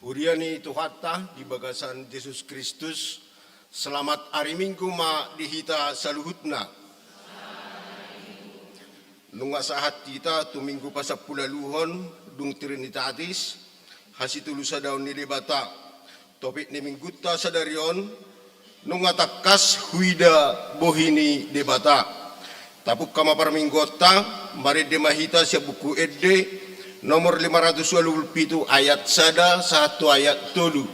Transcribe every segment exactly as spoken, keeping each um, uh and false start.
Huria ni Tuhanta di bagasan Jesus Kristus, selamat ari Minggu ma di hita saluhutna. Nunga sahat hita tu Minggu pasampuluualuhon, dung Trinitatis, hasitolusadaon ni Debata. Topik ni Minggunta sadari on, nunga tangkas huida bohi ni Debata. Tapungka ma parmingguonta, marende ma hita sian Buku Ende nomor lima ratus ualu pulu pitu, ayat sada sahat tu ayat tolu.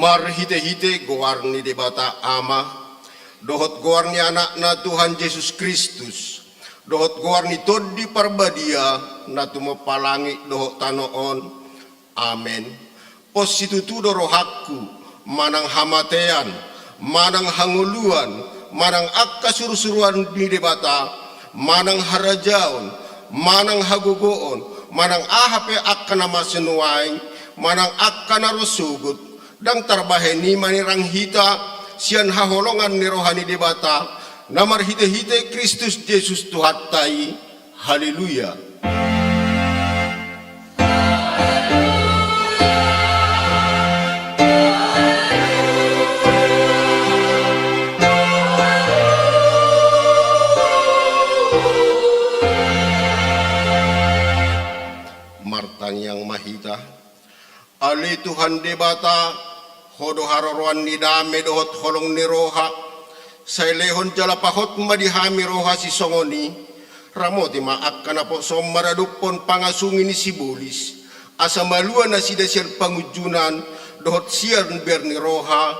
Marhitehite goar ni Debata Ama, dohot goar ni Anakna Tuhan Jesus Kristus, dohot goar ni Tondi Parbadia na tumompa langit dohot tano on. Amen. Pos situtu do rohangku manang hamatean, manang hangoluan, manang angka surusuruan ni Debata, manang harajaon, manang hagogoon, manang aha pe angka na masa nuaeng, manang angka na ro sogot, ndang tarbahen i manirang hita sian haholongan ni roha ni Debata, na marhitehite Kristus Jesus Tuhanta i. Haleluya. Martangiang ma hita. Ale Tuhan Debata, Ho do haroroan ni dame dohot holong ni roha, sai lehon jala pahot ma di hami roha sisongon i. Ramoti ma angka naposo on maradophon pangasungkon ni sibolis, asa malua nasida sian pangunjunan dohot sian ber ni roha.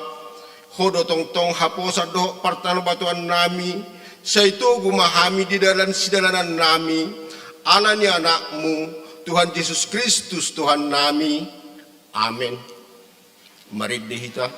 Ho do tongtong haposan dohot partanobatoan nami, sai togu ma hami di dalan sidalanan nami, ala ni Anakmu, Tuhan Jesus Kristus Tuhan nami. Amen. Marende hita.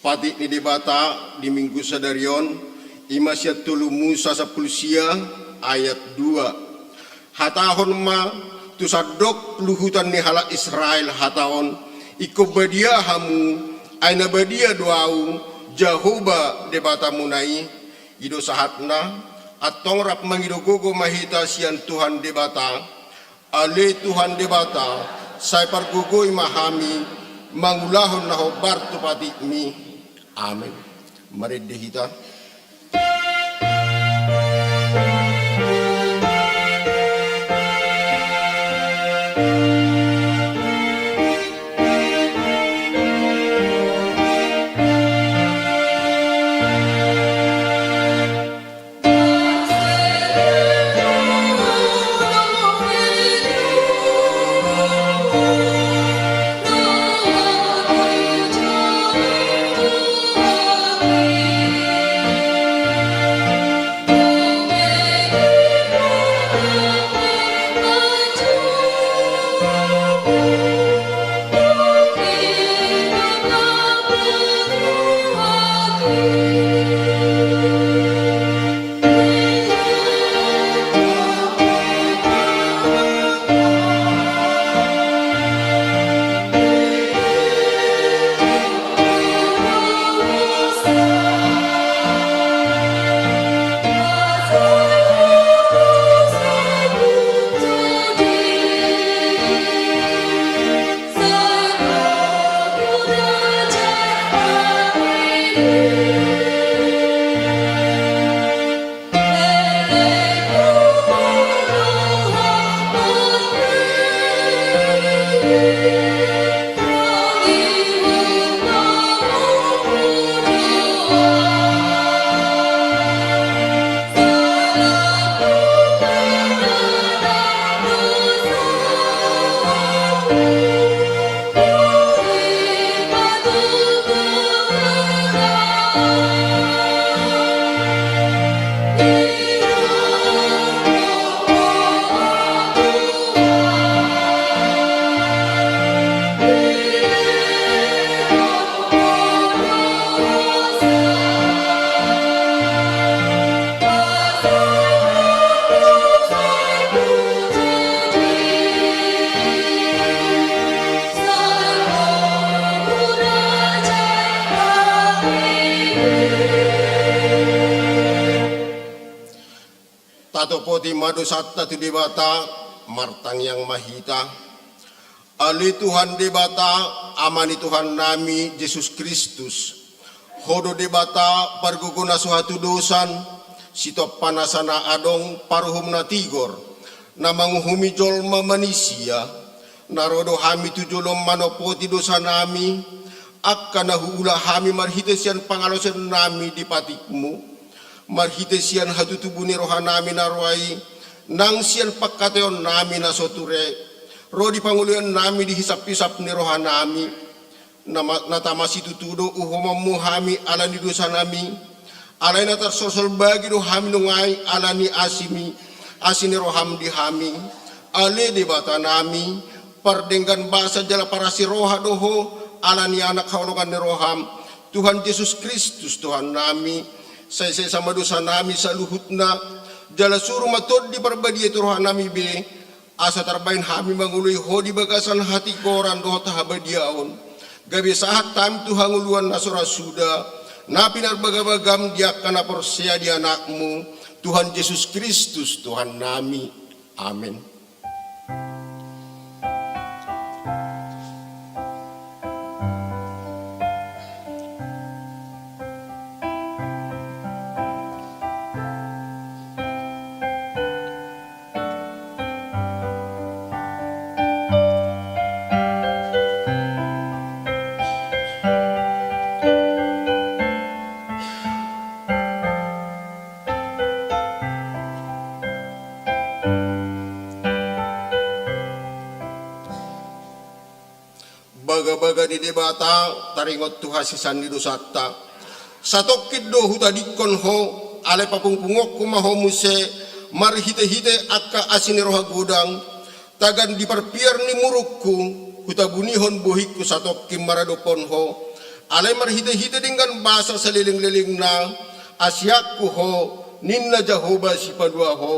Patik ni Debata di Minggu sadari on, i ma sian tolu Musa sampulu sia ayat dua. Hatahon ma tu sandok luhutan ni halak Israel hata on: Ingkon badia hamu, ai na badia do Ahu, Jahowa Debatamuna i. I do sahatna. Antong rap mangido gogo ma hita sian Tuhan Debata. Ale Tuhan Debata, sai pargogoi ma hami mangulahon na hombar tu patikmi. Amen. Marende hita. Topoti ma dosanta tu Debata, martangiang ma hita. Ale Tuhan Debata, Ama ni Tuhannami Jesus Kristus, Ho do Debata pargogo na so hatudosan, sitompa nasa na adong, paruhum na tigor, na manguhumi jolma manisia, na ro do hami tu jolom manopoti dosanami, angka na huula hami marhite sian pangalaosionnami di patikmu, marhite sian hatutubu ni rohanami na roa i, nang sian pangkataionnami na so ture, ro di pangoloionnami di hisaphisap ni rohanami, na ma-, na tamasitutu do uhomonmu hami ala ni dosanami, alai na tarsolsol bagi do hami nunga i ala ni asimi, asi ni roham di hami, ale Debatanami, pardenggan basa jala parasi roha do Ho, ala ni Anak haholongan ni roham, Tuhan Jesus Kristus Tuhannami, sai sesa ma dosanami saluhutna, jala suru ma Tondi Parbadia tu rohanami be, asa tarbahen hami mangoloi Ho di bagasan hatigoran dohot habadiaon, gabe sahat hami tu hangoluan na so ra suda, na pinarbagabagam di angka na porsea di Anakmu, Tuhan Jesus Kristus Tuhannami. Amen. Bagabaga ni Debata taringot tu hasesaan ni dosanta. Satongkin do hutadingkon Ho, alai papungpungonku ma Ho muse, marhitehite angka asi ni roha godang, tagan di parpiar ni murungku, hutabunihon bohingku satongkin maradophon Ho, alai marhitehite denggan basa salelenglelengna, asianku Ho, ninna Jahowa Sipalua Ho,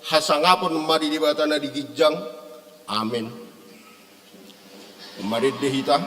hasangapon ma di Debata na di ginjang. Amen. Marende hita.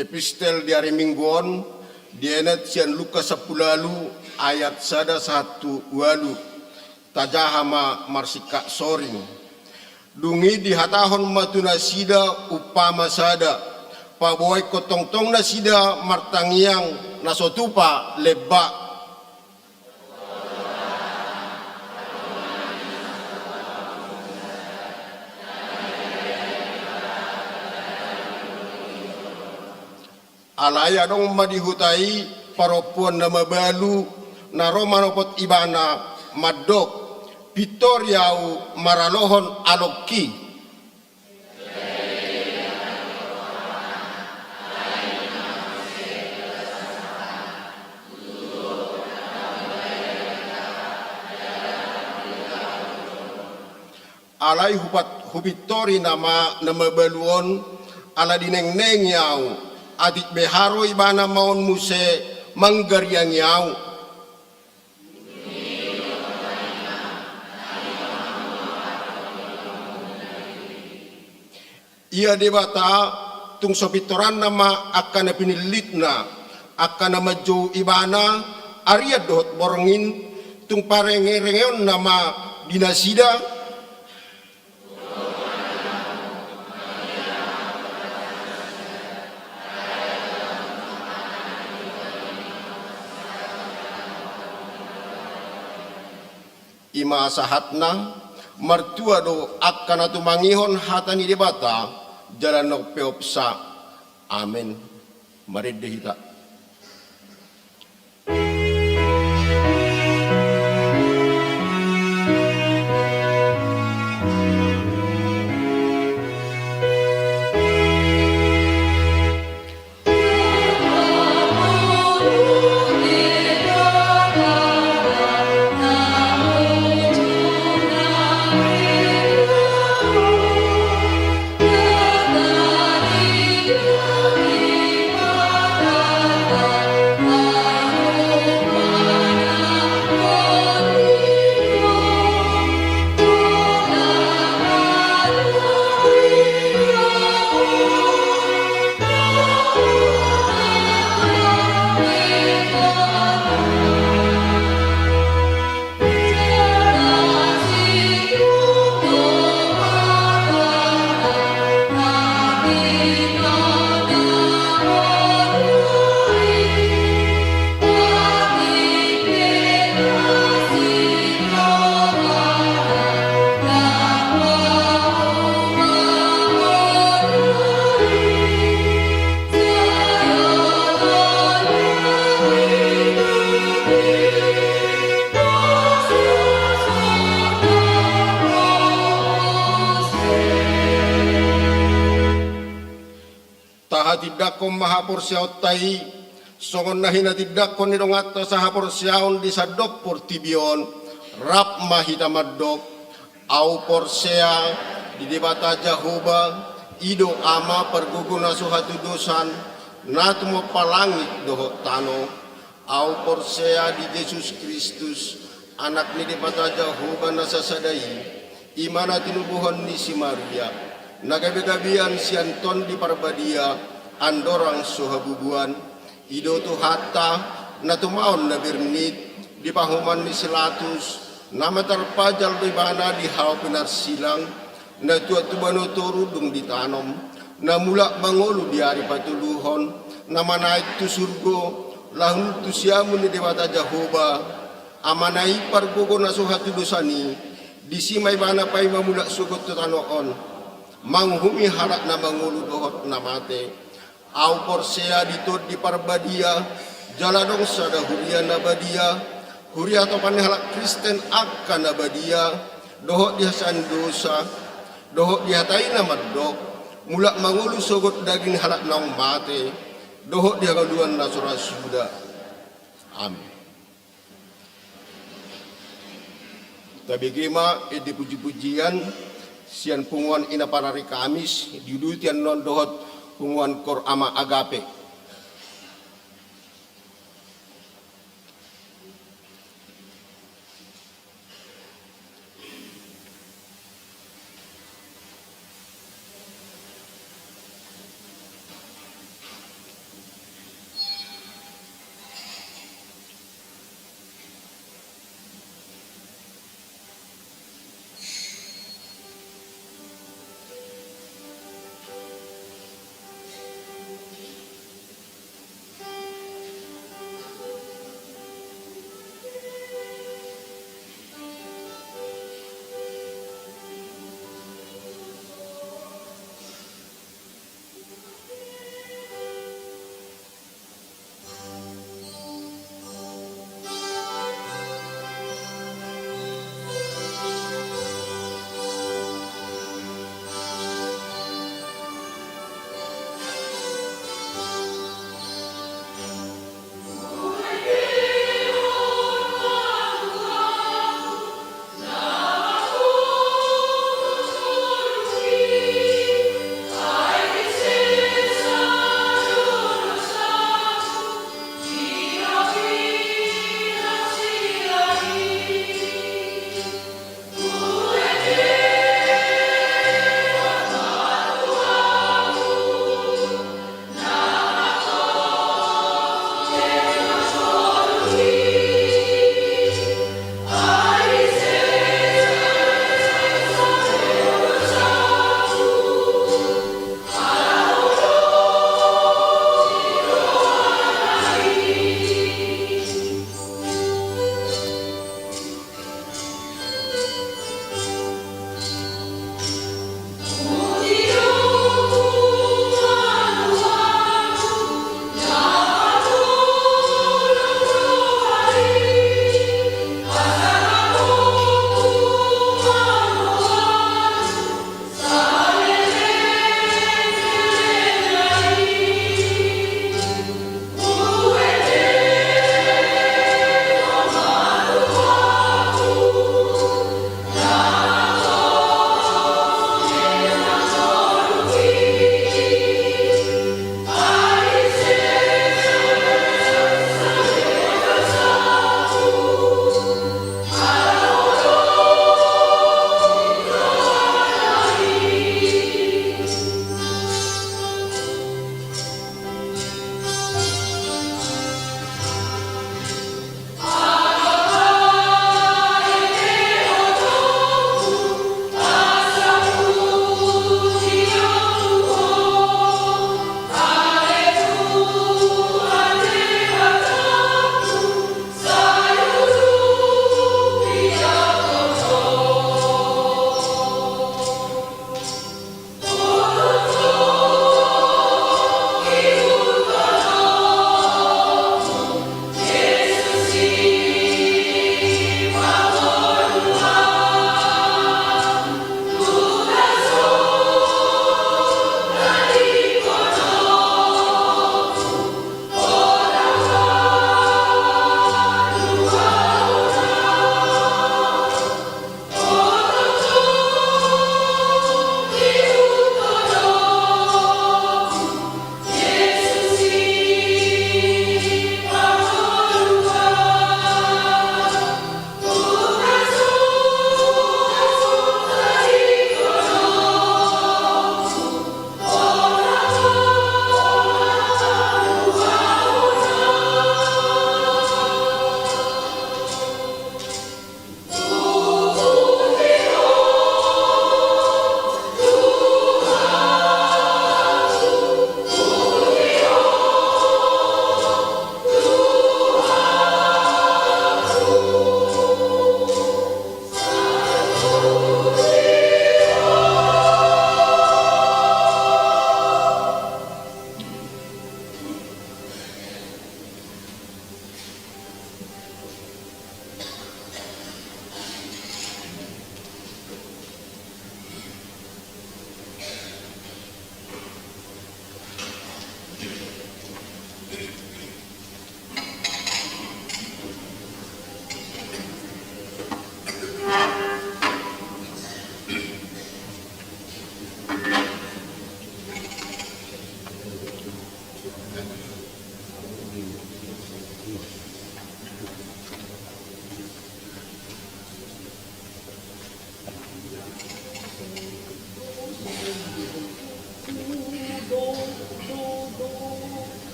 Epistel di ari Minggu on dienet sian Lukas sampulu ualu ayat sada sahat tu ualu. Tajaha ma marsingkat soring. Dung i dihatahon ma tu nasida umpama sada, paboaihon tongtong nasida martangiang na so tupa lemba. Alai adong ma di huta i parompuan na mabalu na ro manopot ibana, mandok, Pintor i ahu maralohon alongki. Alai hupat-, hupintor i nama na mabalu on, ala dinengneng i ahu, atik beha ro ibana maon muse manggariangi ahu. Ia Debata, tung so pintoranna ma angka na pinillitna, angka na manjou ibana, arian dohot borngin, tung parengerengeonna ma di nasida. I ma sahatna, martua do angka na tumangihon hata ni Debata, jala naung peopsa. Amen. Marende hita. Tahatindangkon ma haporseaonta i, songon na hinatindangkon ni donganta sahaporseaon di sandok portibi on, rap ma hita mandok. Ahu porsea di Debata Jahowa, i do Ama pargogo na so hatudosan, na tumompa langit dohot tano. Ahu porsea di Jesus Kristus, Anak ni Debata Jahowa na sasada i, i ma na tinubuhon ni si Maria, na gabegabean sian Tondi Parbadia, andorang so habubuan. I do Tuhanta, na tumaon na bernit, di pahuman ni si Latus, na matar pajal do ibana di hau pinarsilang, na tuat tu banua toru dung ditanom, na mulak mangolu di ari patoluhon, na manaek tu surgo, laho tu siamun ni Debata Jahowa, Amana i pargogo na so hatudosan i, disi ma ibana paima mulak sogot tu tano on, manguhumi halak na mangolu dohot na mate. Ahu porsea di Tondi Parbadia, jala adong sada huria na badia, huria atopan ni halak Kristen angka na badia, dohot di hasesaan dosa, dohot di hata i na mandok, mulak mangolu sogot daging ni halak naung mate, dohot di hangoluan na so ra suda. Amin. Tabege ma ende pujipujian sian punguan Ina Parari Kamis, diuduti annon dohot punguan Koor Ama Agape.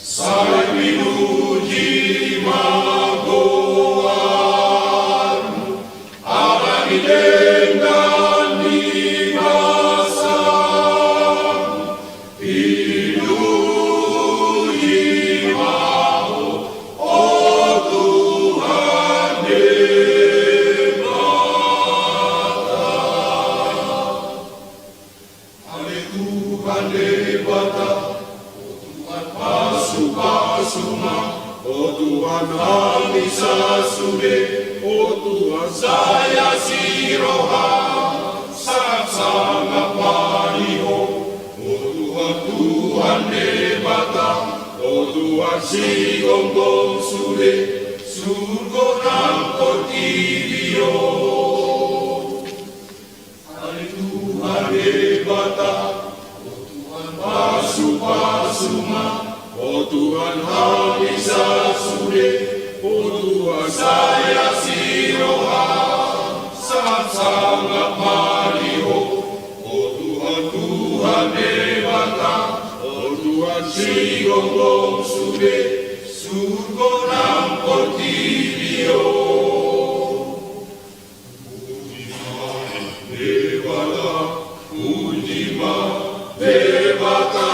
Sai pinuji ma goarmu, ala ni denggan ni basamu, pinuji ma Ho, o Tuhan Debata. Ale Tuhan Debata, o Tuhan pasupasu ma, o Tuhan hami sasude, o Tuhan sai asi roham, sahat sangap ma di Ho, o Tuhan, Tuhan Debata, o Tuhan sigomgom sude, surgo nang portibi on. Ale Tuhan Debata, o Tuhan pasupasu ma, o Tuhan hami sasude, o Tuhan sai asi roham, sahat sangap ma di Ho, o Tuhan, Tuhan Debata, o Tuhan sigomgom sude, surgo nang portibi on. Puji ma Debata, puji ma Debata.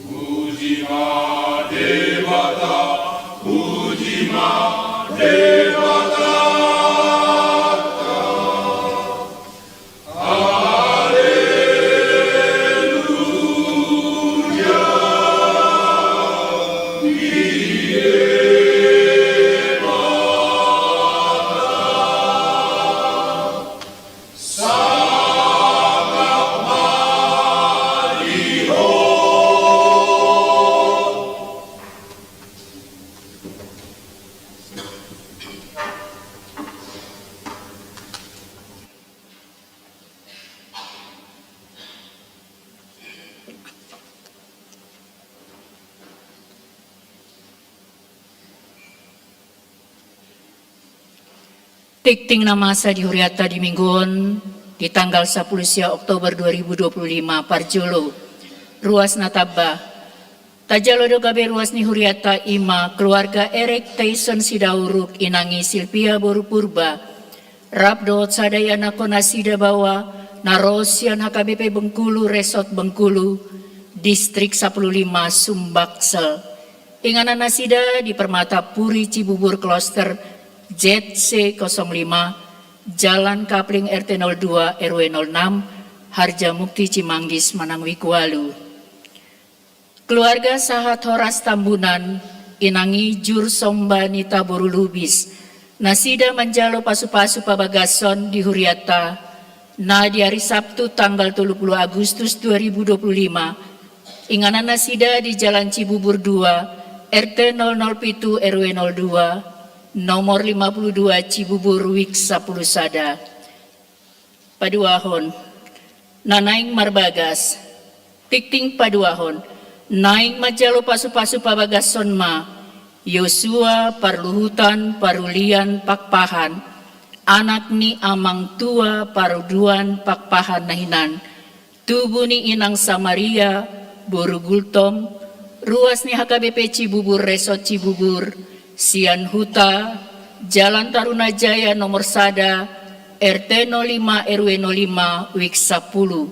Puji ma Debata, puji ma Debata. Tingting na masa di hurianta di minggu on, di tanggal sampulu sia Oktober dua ribu dua puluh lima, parjolo, ruas na tamba. Tajalo do gabe ruas ni hurianta, i ma keluarga Erik Tyson Sidauruk, inang i Silvia boru Purba, rap dohot sada ianakhon nasida baoa na ro sian H K B P Bengkulu, Resort Bengkulu, Distrik sampulu lima, Sumbaksel. Inganan nasida di Permata Puri Cibubur, Kloster Z C kosong lima, Jalan Kapling, R T nol dua, R W nol enam, Harjamukti, Cimanggis, Mananguikualu. Keluarga sahat horas Tambunan, inang i Jur Somba Nita boru Lubis, nasida manjalo pasupasu pabagason di hurianta, na di ari Sabtu tanggal tolu pulu Agustus dua ribu dua puluh lima, inganan nasida di Jalan Cibubur dua, R T nol nol pitu, R W nol dua, nomor lima pulu dua, Cibubur, Wik sampulu sada. Paduahon, na naeng marbagas. Tingting paduahon, naeng manjalo pasupasu pabagason ma Yosua Parluhutan Parulian Pakpahan, anak ni Amang Tua Paruduan Pakpahan na hinan, tubu ni inang Samaria boru Gultom, ruas ni H K B P Cibubur, Resort Cibubur, sian Huta, Jalan Tarunajaya nomor sada, R T nol lima, R W nol lima, Wik sampulu.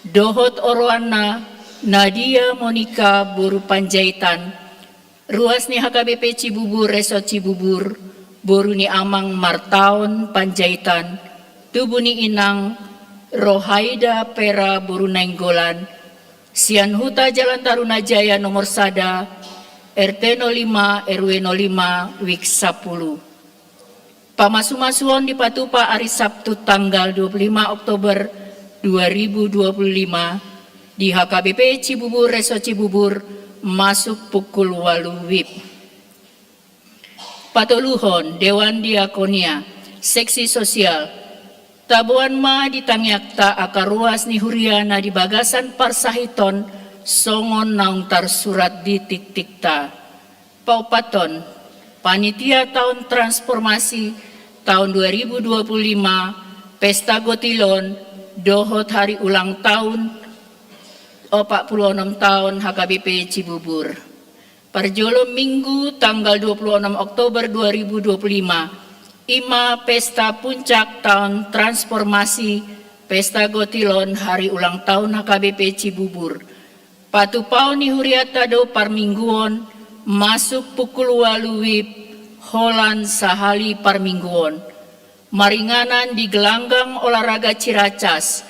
Dohot oroanna, Nadia Monica boru Panjaitan, ruas ni H K B P Cibubur, Resort Cibubur, boru ni amang Martaon Panjaitan, tubu ni inang Rohaida Pera boru Nainggolan, sian Huta, Jalan Tarunajaya nomor sada, R T nol lima, R W nol lima, Wik sampulu. Pamasumasuon dipatupa ari Sabtu tanggal dua puluh lima Oktober dua ribu dua puluh lima di H K B P Cibubur, Resort Cibubur, masuk pukul ualu wib. Patoluhon, Dewan Diakonia, Seksi Sosial. Taboan ma di tangiangta angka ruas ni huria na di bagasan parsahiton songon naung tarsurat di tiktikta. Paopathon, panitia taon transformasi taon dua ribu dua puluh lima, pesta gotilon, dohot hari ulang taon opat puluh onom taon H K B P Cibubur. Parjolo Minggu tanggal dua puluh onom Oktober dua ribu dua puluh lima, i ma pesta puncak taon transformasi, pesta gotilon hari ulang taon H K B P Cibubur. Patupaon ni hurianta do parmingguon, masuk pukul ualu wib, holan sahali parmingguon. Maringanan di gelanggang olahraga Ciracas,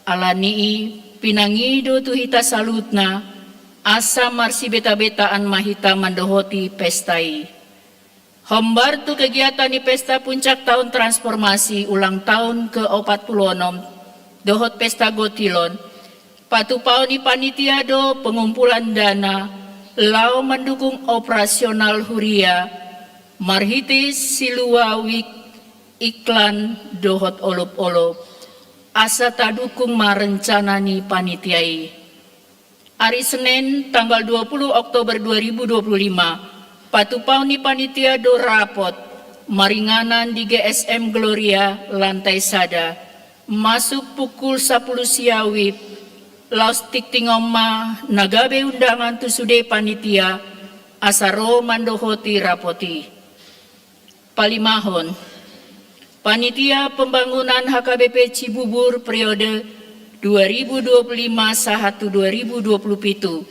alani i pinangido tu hita saluhutna, asa marsibetabetaan ma hita mandohoti pesta i. Hombar tu kegiatan ni pesta puncak taon transformasi ulang taon ke opat puluh onom, dohot pesta gotilon, patupaon ni panitia do pengumpulan dana, laho mandukung operasional huria, marhite silua wik, iklan, dohot olop-olop, asa tadukung ma rencana ni panitia i. Ari Senen tanggal dua puluh Oktober dua ribu dua puluh lima, patupaon ni panitia do rapot, maringanan di G S M Gloria lantai sada, masuk pukul sampulu sia wib, laos tingtingon ma na gabe undangan tu sude panitia, asa ro mandohoti rapot i. Palimahon, panitia pembangunan H K B P Cibubur periode dua ribu dua puluh lima sahat tu dua ribu dua puluh pitu,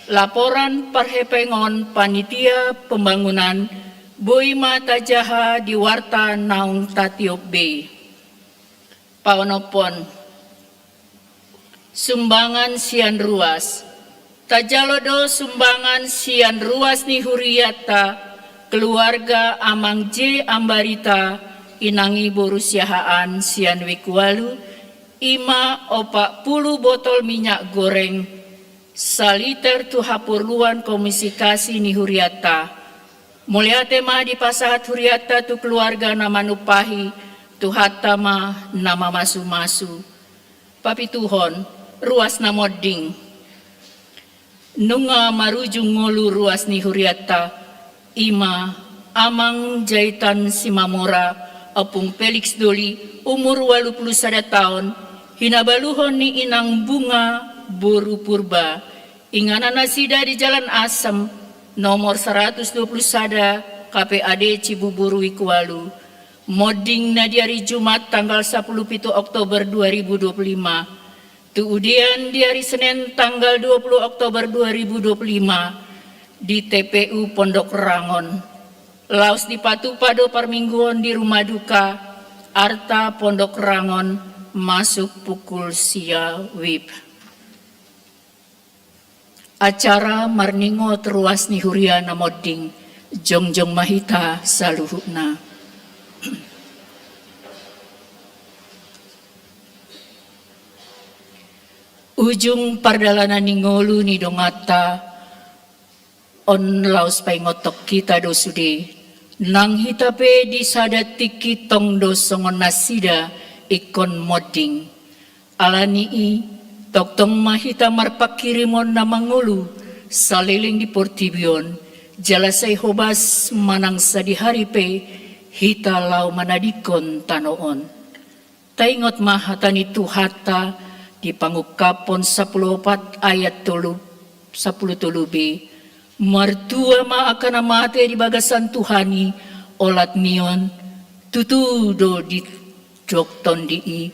laporan parhepengon panitia pembangunan boi ma tajaha di warta naung tatiop be i. Paonomhon, sumbangan sian ruas. Tajalo do sumbangan sian ruas ni hurianta, keluarga Amang J Ambarita, inang i boru Siahaan, sian Wik ualu, i ma opat puluh botol minyak goreng, saliter tu haporluan komunikasi ni hurianta. Mauliate ma dipasahat hurianta tu keluarga na manumpahi, Tuhanta ma na mamasumasu. Papituhon, ruas na monding. Nunga marujung ngolu ruas ni hurianta, i ma Amang Jaitan Simamora, Ompung Felix Doli, umur ualu puluh sada taon, hinabaluhon ni inang Bunga boru Purba, inganan nasida di Jalan Asem, nomor saratus dua puluh sada, K P A D Cibubur Wik ualu. Monding na di ari Jumat tanggal sampulu pitu Oktober dua ribu dua puluh lima. Tu udean di ari Senen tanggal dua puluh Oktober dua ribu dua puluh lima di T P U Pondok Rangon. Laos dipatupa do parmingguon di rumah duka Arta Pondok Rangon, masuk pukul sia wib. Acara marningot ruas ni huria na monding, jongjong ma hita saluhutna. Ujung pardalanan ni ngolu ni donganta on laos paingothon hita do sude, nang hita pe di sada tingki tong do songon nasida ingkon monding. Alani i, tongtong ma hita marpanghirimon na mangolu saleleng di portibi on, jala sai hobas manang sadihari pe hita laho manadingkon tano on. Taingot ma hata ni Tuhanta Di Pangungkapon sampulu opat ayat tolu, sampulu tolu B, martua ma angka na mate di bagasan Tuhan i, olat ni on, tutu do didok Tondi i,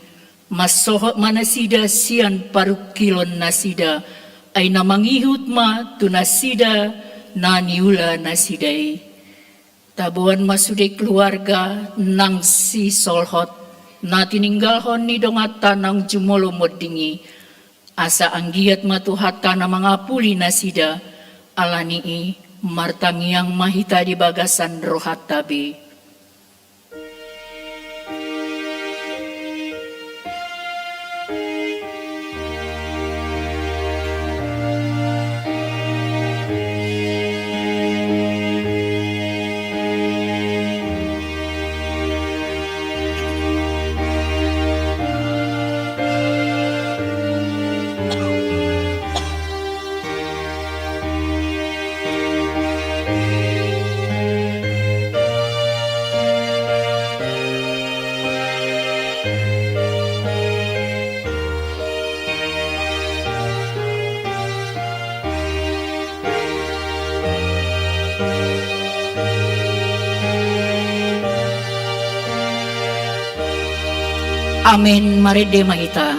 mansohot ma nasida sian parungkilon nasida, ai na mangihut ma tu nasida na niula nasida i. Taboan ma sude keluarga nang sisolhot na tininggalhon ni donganta naung jumolo monding i, asa anggiat ma Tuhanta na mangapuli nasida. Ala ni i, martangiang ma hita di bagasan rohanta be. Amen. Marende ma hita.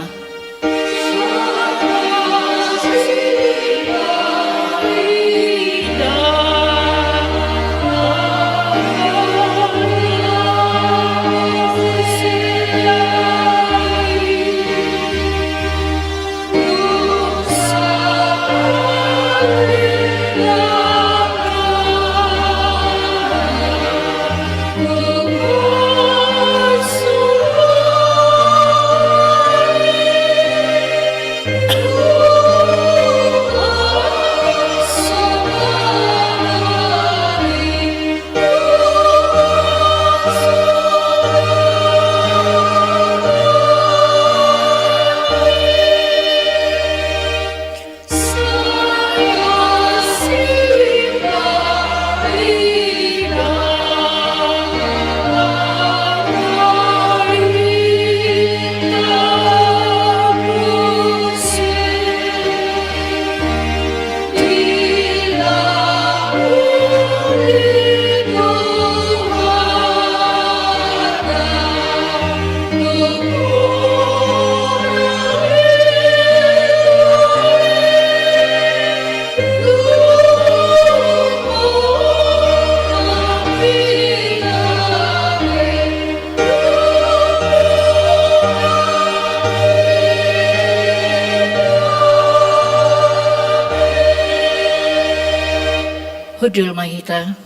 Hundul ma hita.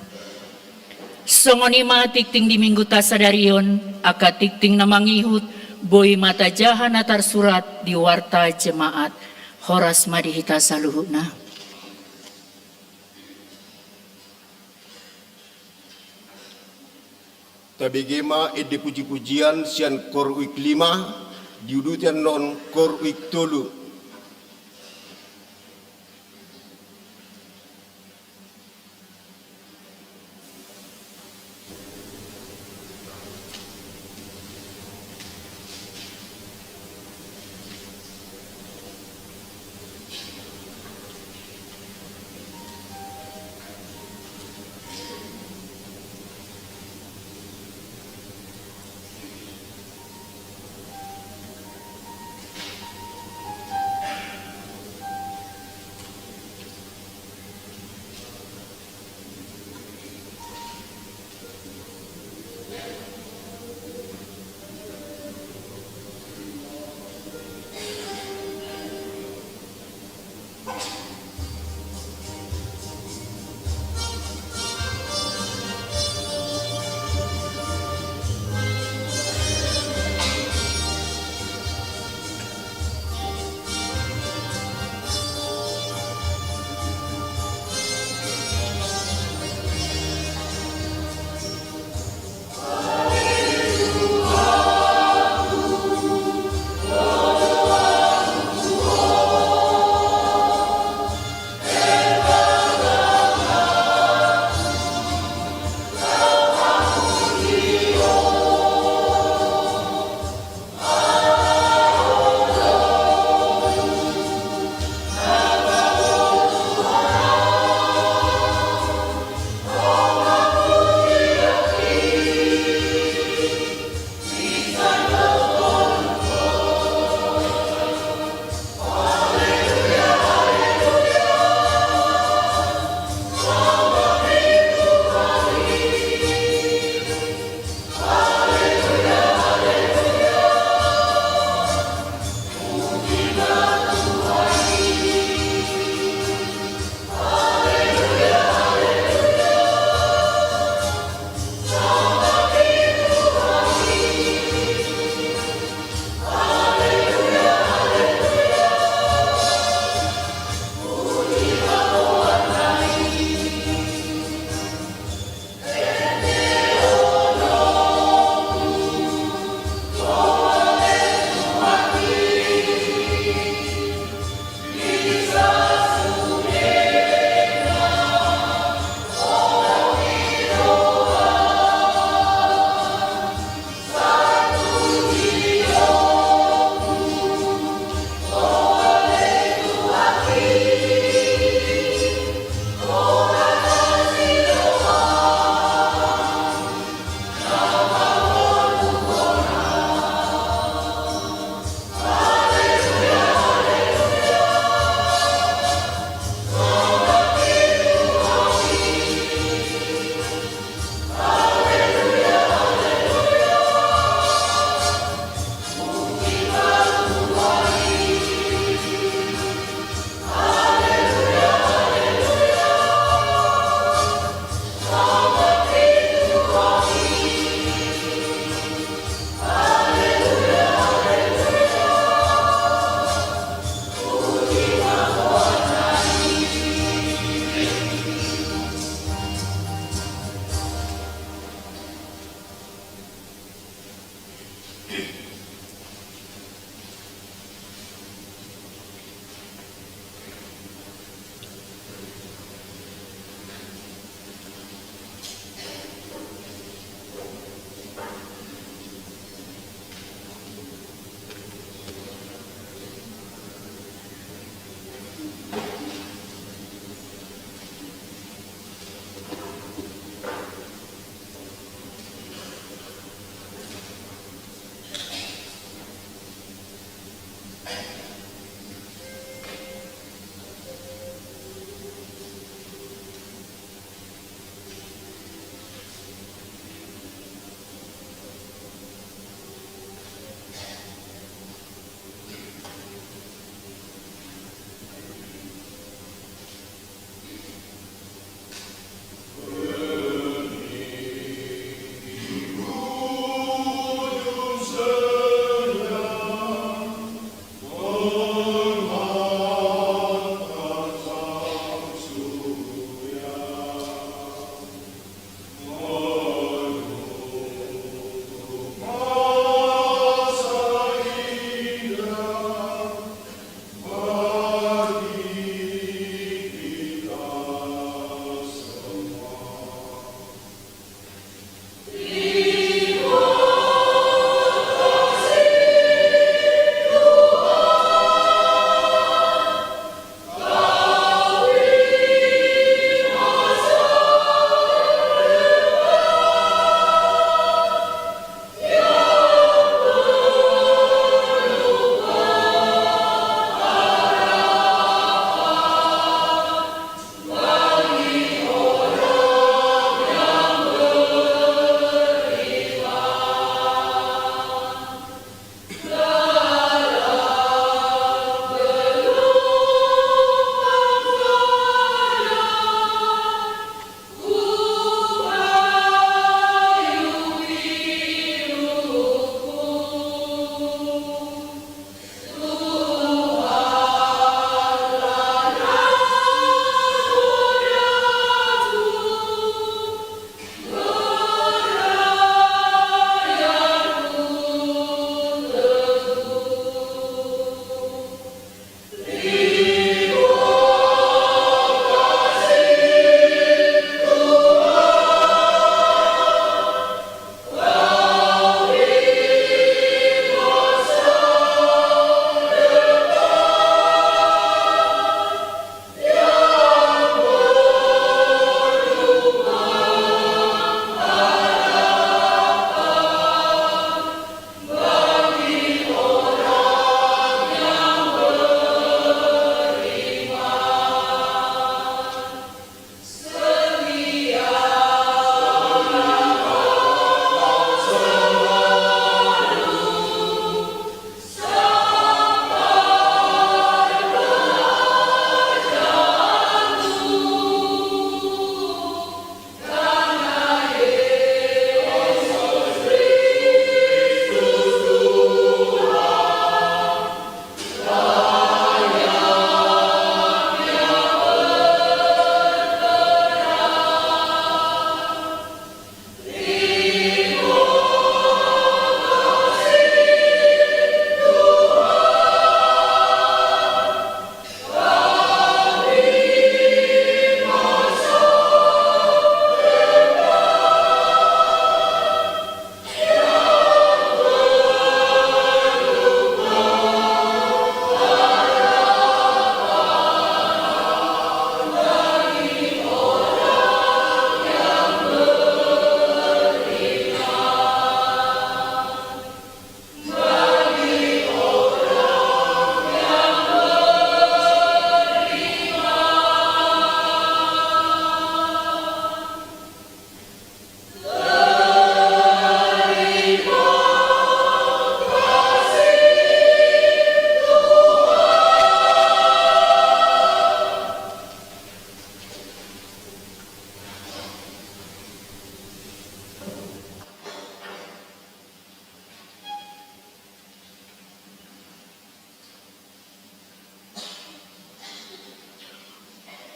Songon i ma tingting di Mingguta sadari on, angka tingting na mangihut, boi ma tajaha na tarsurat di Warta Jemaat. Horas ma di hita saluhutna. Tabege ma ende puji-pujian sian kor uik lima, diuduti annon kor uik tolu.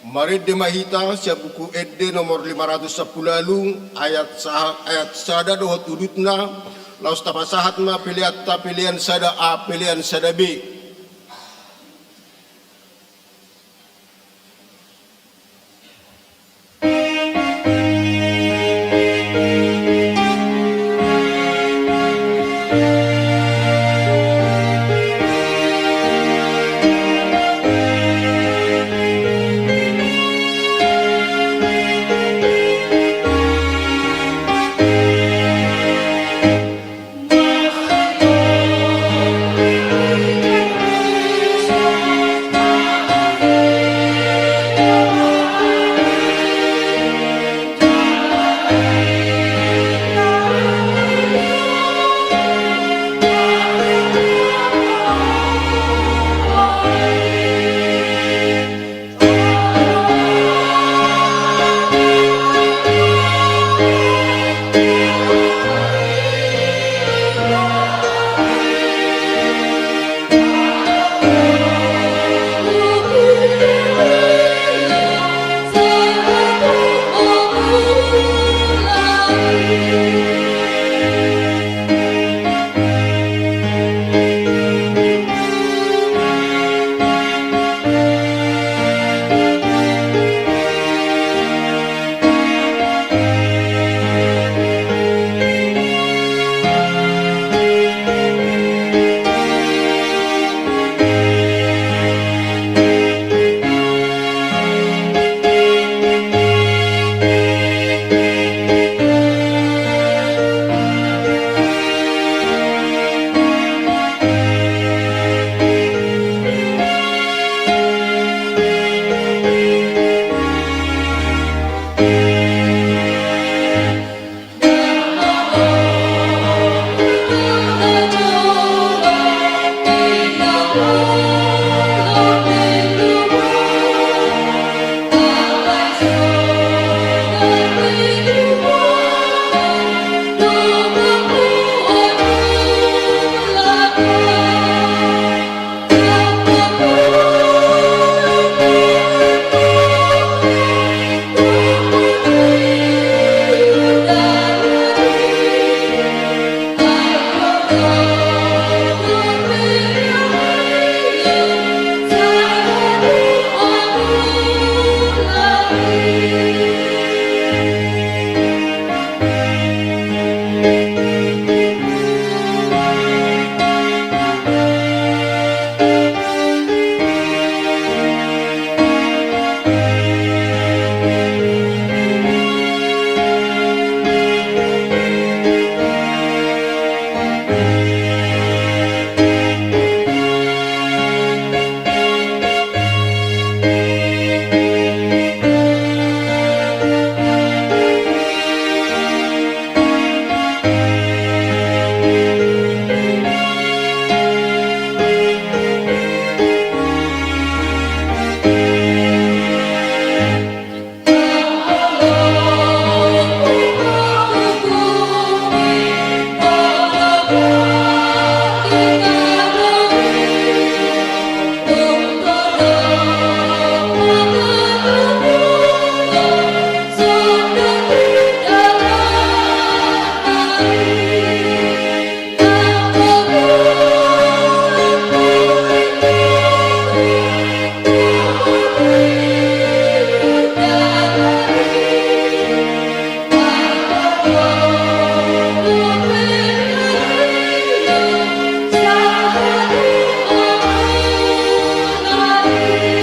Marende ma hita sian Buku Ende nomor lima ratus sampulu ualu, ayat sa-, ayat sada dohot udutna, laos tapasahat ma peleanta, pelean sada A, pelean sada B.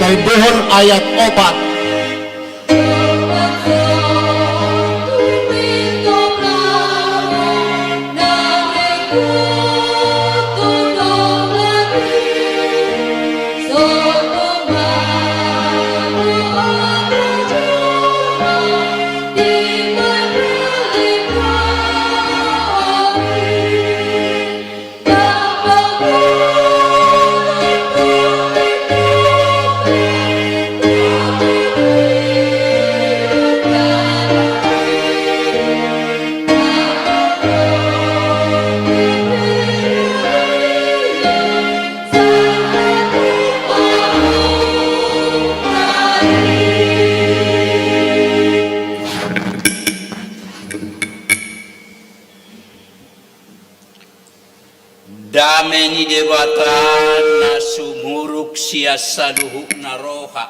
Taendehon ayat opat. Ni Debata na sumurung sian saluhutna roha,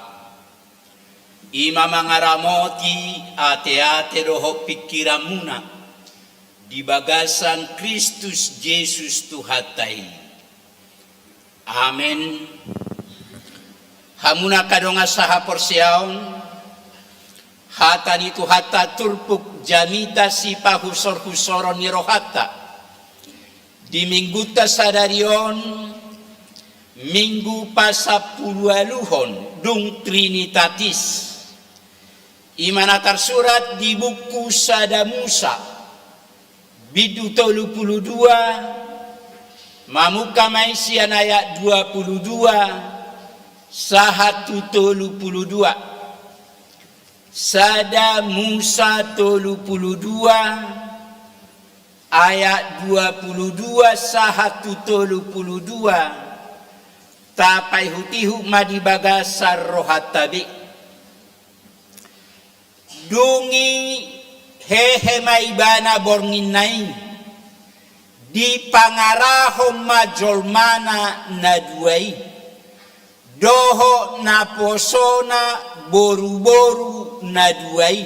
i ma mangaramoti ateate dohot pingkiranmuna di bagasan Kristus Jesus Tuhanta i. Amen. Hamuna angka dongan sahaporseaon, hata ni Tuhanta turpuk jamita sipahusorhusoron ni rohanta di Minggunta sadari on, Minggu pasampuluualuhon dung Trinitatis. I ma na tarsurat di buku Sada Musa, bindu tolu pulu dua, mamungka ma i sian ayat dua pulu dua sahat tu tolu pulu dua. Sada Musa tolu pulu dua, ayat dua pulu dua sahat tu tolu pulu dua, tapaihutihut ma di bagasan rohanta be. Dung i hehe ma ibana bornginna i, dipangarahon ma jolmana na dua i, dohot naposona boruboru na dua i,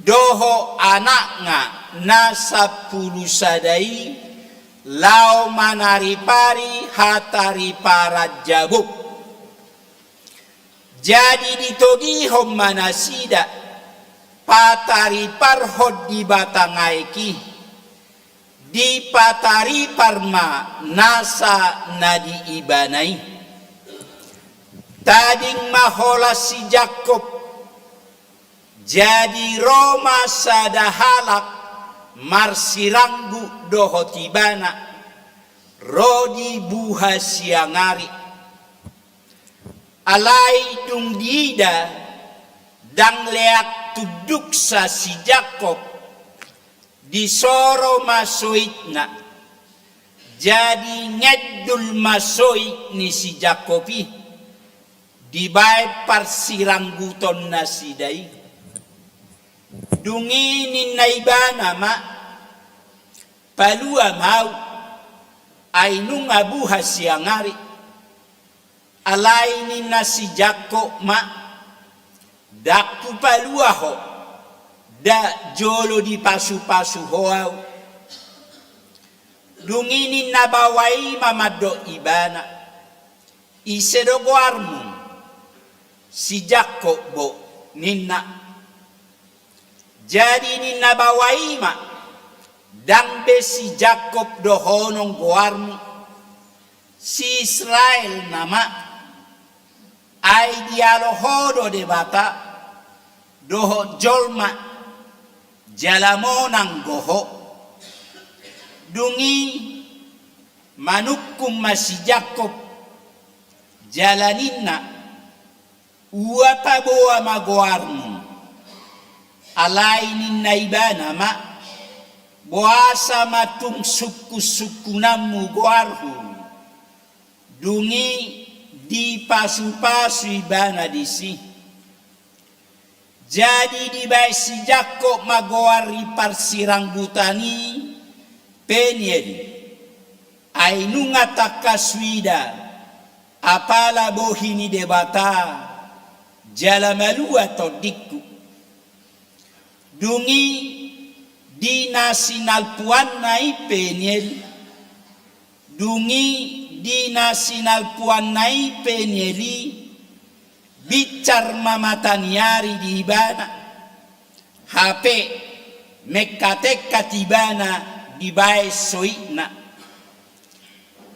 dohot anakna na sampulu sada i, laho manaripari hatariparan Jabok. Jadi ditogihon ma nasida patariparhon di batang aek i, dipataripar ma nasa na di ibana i. Tading ma holan si Jakkob, jadi ro ma sada halak marsiranggut dohot ibana, ro di buha siang ari. Alai dung diida ndang leak tunduksa si Jakkob, disoro ma soitna. Jadi ngandul ma soit ni si Jakkob i dibaen parsirangguton nasida i. Dung i ninna ibana ma, "Palua ma ahu, ai nunga buha siang ari." Alai ninna si Jakkob ma, "Ndang hupalua ho, nda jolo dipasupasu ho ahu." Dung i ninna baoa i ma mandok ibana, "Ise do goarmu?" "Si Jakkob bo," ninna. Jadi ninna baoa i ma, "Ndang be si Jakkob dohonon goarmu, si Israel nama, ai dialo ho do Debata dohot jolma, jala monang do ho." Dung i manungkun ma si Jakkob, jala ninna, "Ua paboa ma goarmu." Alai ninna ibana ma, "Boasa ma tung sungkunsungkunanmu goarhu?" Dung i dipasupasu ibana disi. Jadi dibaen si Jakkob ma goar ni parsiranggutan i Peniel. Ai nunga tangkas huida apala bohi ni Debata jala malua tondingku. Dung i di na sinalpuanna i Peniel, dung i di na sinalpuanna i Peniel i, binsar ma mata ni ari di ibana. Hape mengkatengkat ibana dibaen soitna.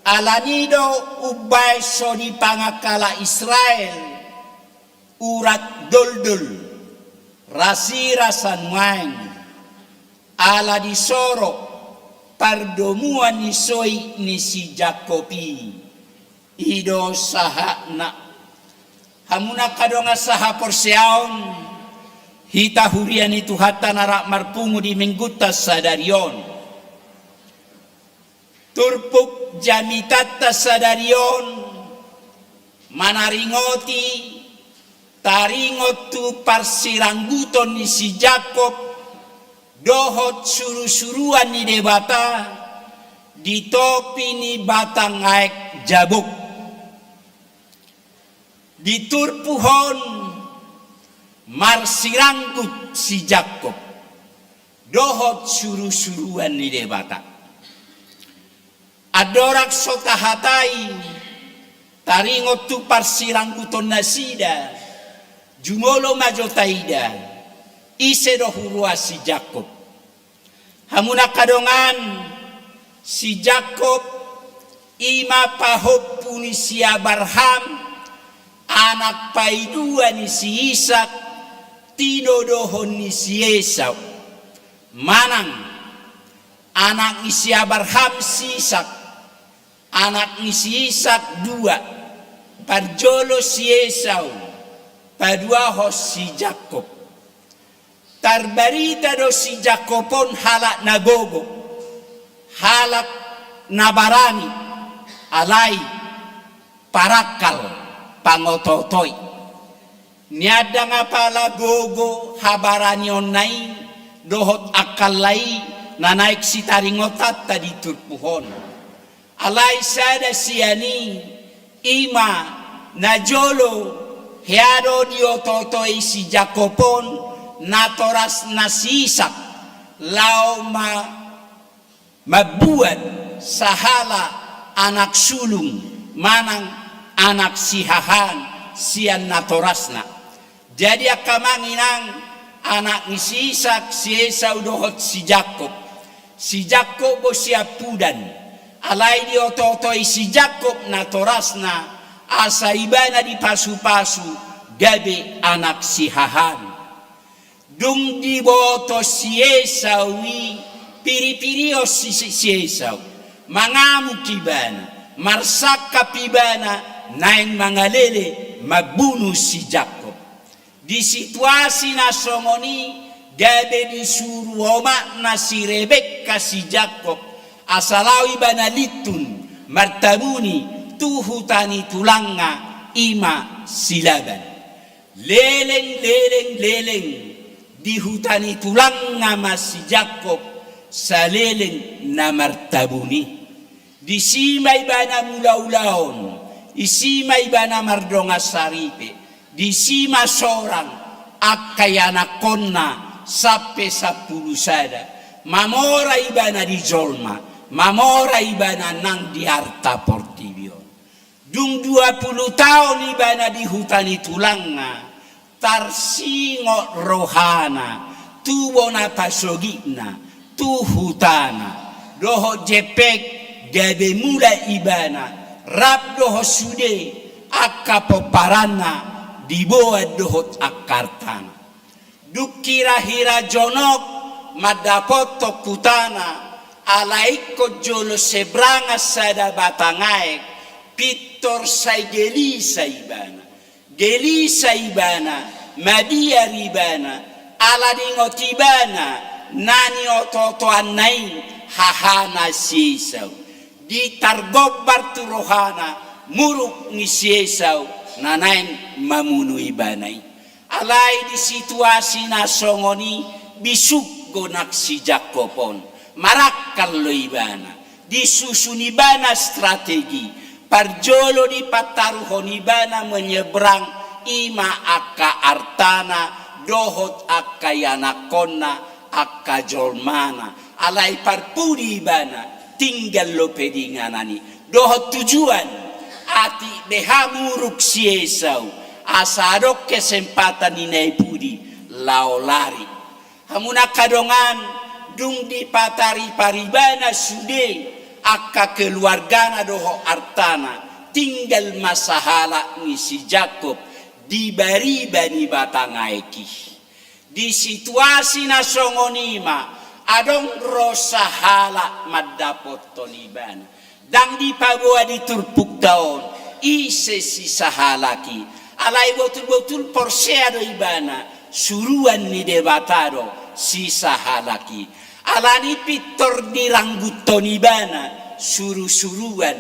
Alani do umbaen so dipangan halak Israel urat doldol, rasirasa nuaeng, ala disoro pardomuan ni soit ni si Jakkob i. I do sahatna. Hamuna angka dongan sahaporseaon, hita huria ni Tuhanta na rap marpungu di Minggunta sadari on. Turpuk jamitanta sadari on manaringoti taringot tu parsirangguton ni si Jakkob dohot surusuruan ni Debata Di topi ni batang aek Jabok. Di turpuk on marsiranggut si Jakkob dohot surusuruan ni Debata. Andorang so tahatai, taringot tu parsirangguton nasida, jumolo ma jo taida, ise do huroha si Jakkob. Hamu na angka dongan, si Jakkob i ma pahompu ni si Abraham, anak paidua ni si Isak, tinodohon ni si Esau. Manang, anak ni si Abraham si Isak, anak ni si Isak dua, parjolo si Esau, paduahon si Jakkob. Tarbarita do si Jakkob on halak na gogo, halak na barani, alai parangkal, pangotootoi. Nian ndang apala gogo habaranionna i dohot angkalna i na naeng sitaringotanta di turpuk on. Alai sada sian i, i ma na jolo hea do diotootoi si Jakkob on natorasna si Isak, laho ma mambuat sahala anak sulung manang anak sihahaan sian natorasna. Jadi angka amang inang, anak ni si Isak, si Esau dohot si Jakkob. Si Jakkob do siampudan, alai diotootoi si Jakkob natorasna asa ibana dipasupasu gabe anak sihahaan. Dung diboto si Esau i, piripirihon si, si, si Esau, mangamuk ibana, marsangkap ibana, naeng mangalele mambunu si Jakkob. Di situasi na songon i, gabe disuru omakna si Rebekka si Jakkob asa laho ibana lintun martabuni tu huta ni tulangna, i ma si Laban. Leleng, leleng, leleng, di huta ni tulangna ma si Jakkob saleleng na martabuni. Disi ma ibana mulaulaon, disi ma ibana mardongan saripe, disi ma sorang angka ianakhonna sampe sampulu sada, mamora ibana di jolma, mamora ibana nang di arta portibi on. Dung dua pulu taon ibana di huta ni tulangna, tarsingot rohana tu bona pasogitna, tu hutana, dohot jempek gabe mulak ibana, rap dohot sude angka pomparanna diboan dohot angka artana. Dung hirahira jonok mandapothon hutana, ala ingkon jolo sebrangan sada batang aek, pintor sai gelisa ibana. Gelisa ibana, mabiar ibana, ala diingot ibana na niotootoanna i hahana si Esau. Ditargombar tu rohana muruk ni si Esau na naeng mamunu ibana i. Alai di situasi na songon i, bisuk do nang si Jakkob on, marangkal do ibana. Disusun ibana strategi, parjolo dipantaruhon ibana menyeberang, i ma angka artana dohot angka ianakhonna, angka jolmana. Alai parpudi ibana, tinggal dope di inganan i. Dohot tujuan, atik beha muruk si Esau, asa adong kesempatan ni na i pudi laho lari. Hamu na angka dongan, dung dipataripar ibana sude angka keluargana dohot artana, tinggal ma sahalak ni si Jakkob di bariba ni batang aek i. Di situasi na songon i ma, adong ro sahalak mandapothon ibana. Ndang dipaboa di turpukta on ise si sahalak i. Alai botul-botul porsea do ibana, suruan ni Debata do si sahalak i. Alani pintor dirangguthon ibana suru-suruan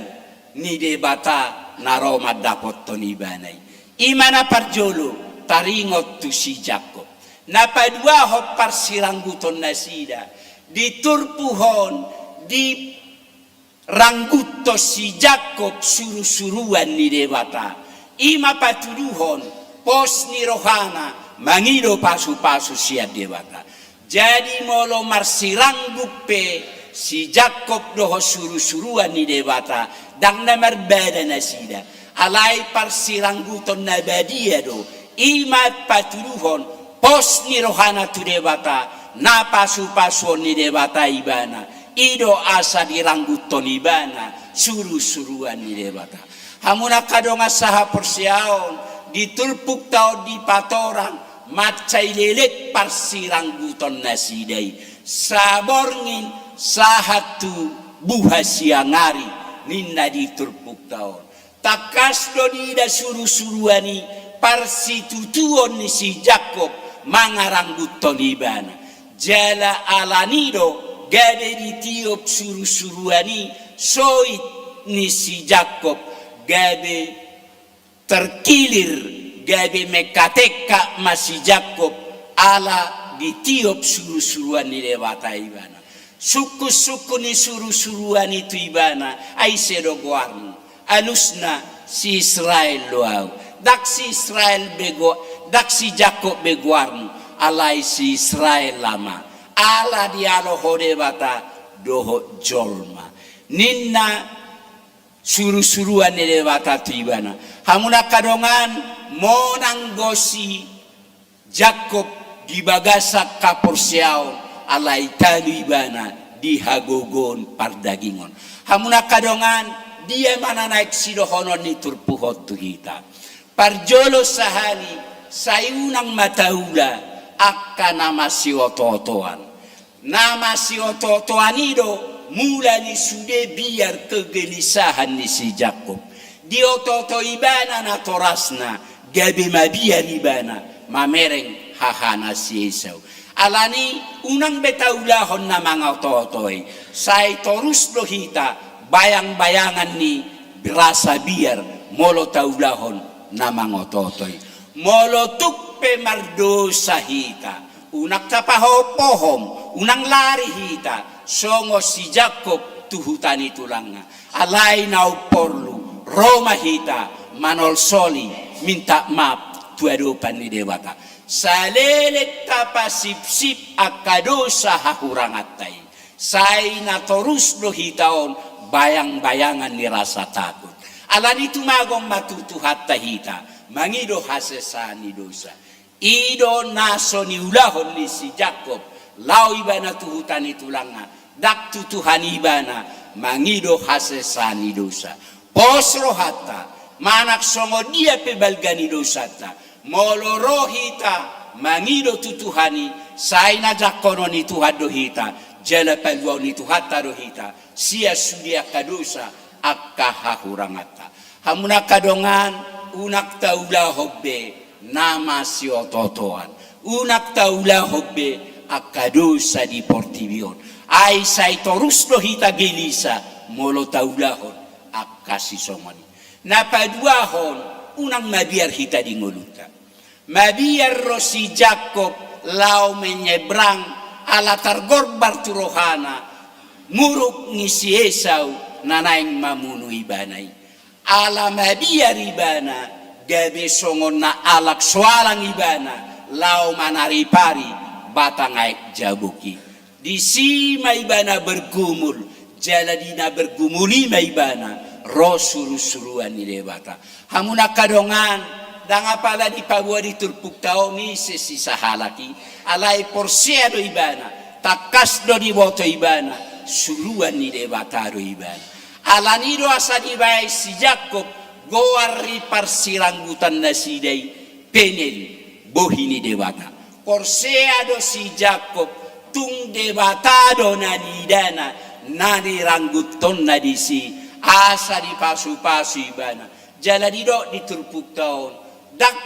ni Debata na ro mandapothon ibana i. I ma na parjolo, taringot tu si Jakkob. Na paduahon, parsirangguthon nasida di turpuk on, di Rangguthon si Jakkob surusuruan ni Debata, i ma patuduhon pos ni rohana mangido pasupasu sian Debata. Jadi molo marsiranggut pe si Jakkob dohot surusuruan ni Debata, ndang na marbada nasida. Alai parsirangguton na badia do, i ma patuduhon pos ni rohana tu Debata, na pasupasuon ni Debata ibana, i do asa dirangguthon ibana surusuruan ni Debata. Hamu na angka dongan sahaporseaon, di turpukta on dipatorang mansai leleng parsirangguton nasida i, saborngin sahat tu buha siang ari, ninna di turpukta on. Tangkas do diida surusuruan i parsitutuon ni si Jakkob mangarangguthon ibana. Jala alani do gabe ditiop surusuruan i soit ni si Jakkob, gabe terkilir, gabe mengkatengka ma si Jakkob ala ditiop surusuruan ni Debata ibana. Sungkunsungkun ni surusuruan i tu ibana, ai ise do goarmu? Alusna si Israel do ahu. Ndang si Israel be go-, ndang si Jakkob be goarmu, alai si Israel ma. Ala dialo ho Debata dohot jolma, ninna surusuruan ni Debata tu ibana. Hamu na angka dongan, monang do si Jakkob di bagasan haporseaon, alai talu ibana di hagogoon pardagingon. Hamu na angka dongan, dia ma na naeng sidohonon ni turpuk on tu hita? Parjolo sahali, sai unang ma taula angka na masiotootoan. Na masiotootoan i do mula ni sude biar kegelisahan ni si Jakkob. Diotootoi ibana natorasna, gabe mabiar ibana mamereng hahana si Esau. Alani unang be taulahon na mangotootoi, sai torus do hita bayangbayangan ni rasa biar molo taulahon na mangotootoi. Molo tung pe mardosa hita, unang tapahohom, unang lari hita songon si Jakkob tu huta ni tulangna. Alai naung porlu, ro ma hita manolsoli, minta maaf tu adopan ni Debata. Saleleng tapasipsip angka dosa hahuranganta i, sai na torus do hita on bayangbayangan ni rasa takut. Alani tumagon ma tu Tuhanta hita mangido hasesaan ni dosa. I do na so niulahon ni si Jakkob, laho ibana tu huta ni tulangna, ndang tu Tuhan ibana mangido hasesaan ni dosa. Pos rohanta, manang songon dia pe balga ni dosanta, molo ro hita mangido tu Tuhan i, sai na jangkonon ni Tuhan do hita, jala paluaon ni Tuhanta do hita sian sude angka dosa, angka hahuranganta. Hamu na angka dongan, unang taulahon be na masiotootoan, unang taulahon be angka dosa di portibi on. Ai sai torus do hita gelisa molo taulahon angka sisongon i. Na paduahon, unang mabiar hita di ngolunta. Mabiar do si Jakkob laho menyebrang ala targorbar tu rohana muruk ni si Esau na naeng mamunu ibana i. Ala mabiar ibana, gabe songon na alang so alang ibana laho manaripari batang aek jabok i. Disi ma ibana bergumul, jala di na bergumul i ma ibana ro surusuruan ni Debata. Hamu na angka dongan, ndang apala dipaboa di turpukta on ise si sahalak i, alai porsea do ibana, tangkas do diboto ibana suruan ni Debata do ibana. Alani do asa dibaen si Jakkob goar ni parsiranggutan nasida i Penel, bohi ni Debata. Porsea do si Jakkob tung Debata do na niidana, na nirangguthonna disi, asa dipasupasu ibana. Jala didok di turpukta on, ndang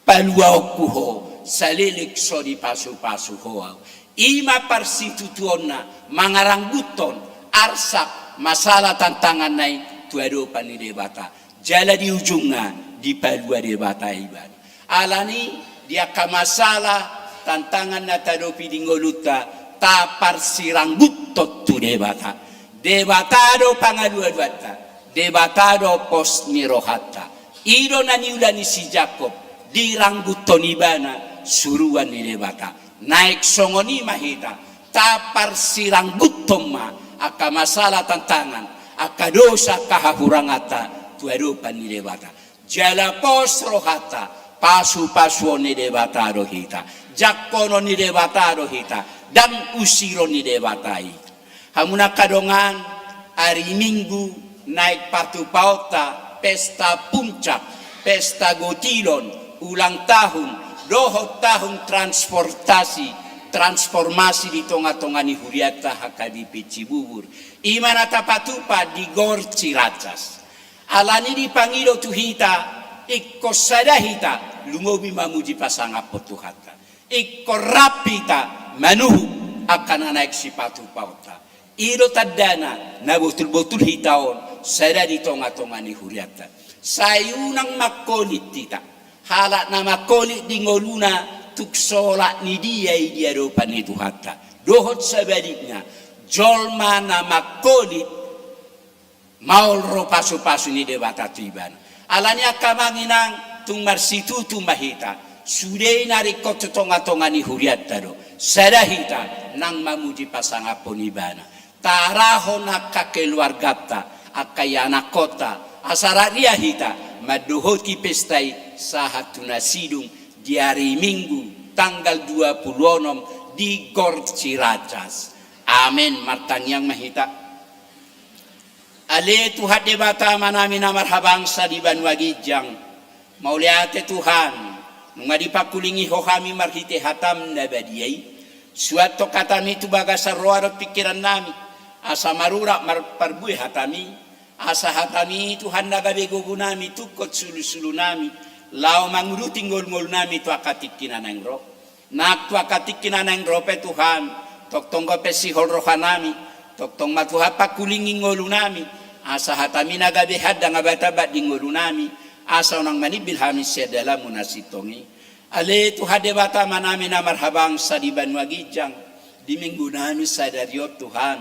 paluaonku ho saleleng so dipasupasu ho ahu. I ma parsitutuonna mangarangguthon arsak masalah tantanganna i tu adopan ni Debata. Jala di ujungna dipalua Debata ibana. Alani di angka masalah tantangan na taadopi di ngolunta, taparsirangguthon tu Debata. Debata do pangalualuanta, Debata do pos ni rohanta. I do na niula ni si Jakob, dirangguthon ibana suruan ni Debata. Naeng songon i ma hita, taparsirangguthon ma angka masalah, tantangan, angka dosa, angka hahuranganta tu adopan ni Debata. Jala pos rohanta, pasupasuon ni Debata do hita, jangkonon ni Debata do hita, ndang usiron ni Debata i. Hamu na angka dongan, ari Minggu naeng patupaonta pesta puncak, pesta gotilon, ulang tahun, dohot tahun transportasi, transformasi di tongatonga ni hurianta H K B P Cibubur. I ma na tapatupa di Gor Ciracas. Alani i dipangido tu hita, ingkon sada hita lumobi mamuji pasangaphon Tuhanta. Ingkon rap hita manuhuk angka na naeng sipatupaonta. I do tandana na botulbotul hita on sada di tongatonga ni hurianta. Sai unang mangkolit hita. Halak na mangkolit di ngoluna tung solak ni dia i di adopan ni Tuhanta. Dohot sabalikna, jolma na mangkolit maol ro pasupasu ni Debata tu ibana. Alani i angka amang inang, tung marsitutu ma hita, sude i na ringkot tu tongatonga ni hurianta do. Sada hita nang mamuji pasangaphon ibana. Taarahon angka keluarganta, angka ianakhonta, asa rap ria hita mandohoti pesta i sahat tu na sidung di ari Minggu tanggal dua puluh onom di Gor Ciracas. Amen. Martangiang ma hita. Ale Tuhan Debata Amanami na marhabangsa di banua ginjang, mauliate Tuhan, nunga dipangkulingi Ho hami marhite hataM na badia i. Suanhon hatami tu bagasan roha dohot pingkirannami, asa marurat marparbue hatami, asa hatami Tuhan na gabe gogonami tungkot sulusulunami, laho manguduti ngolungolunami tu angka tingki na naeng ro. Nang tu angka tingki na naeng ro pe Tuhan, tongtong dope sihol rohanami, tongtong ma Tuhan pangkulingi ngolunami, asa hatami na gabe handang abataba di ngolunami, asa unang manimbil hami sian dalanMu na sintong i. Ale Tuhan Debata Amanami na marhabangsa di banua ginjang, di minggunami sadari on Tuhan,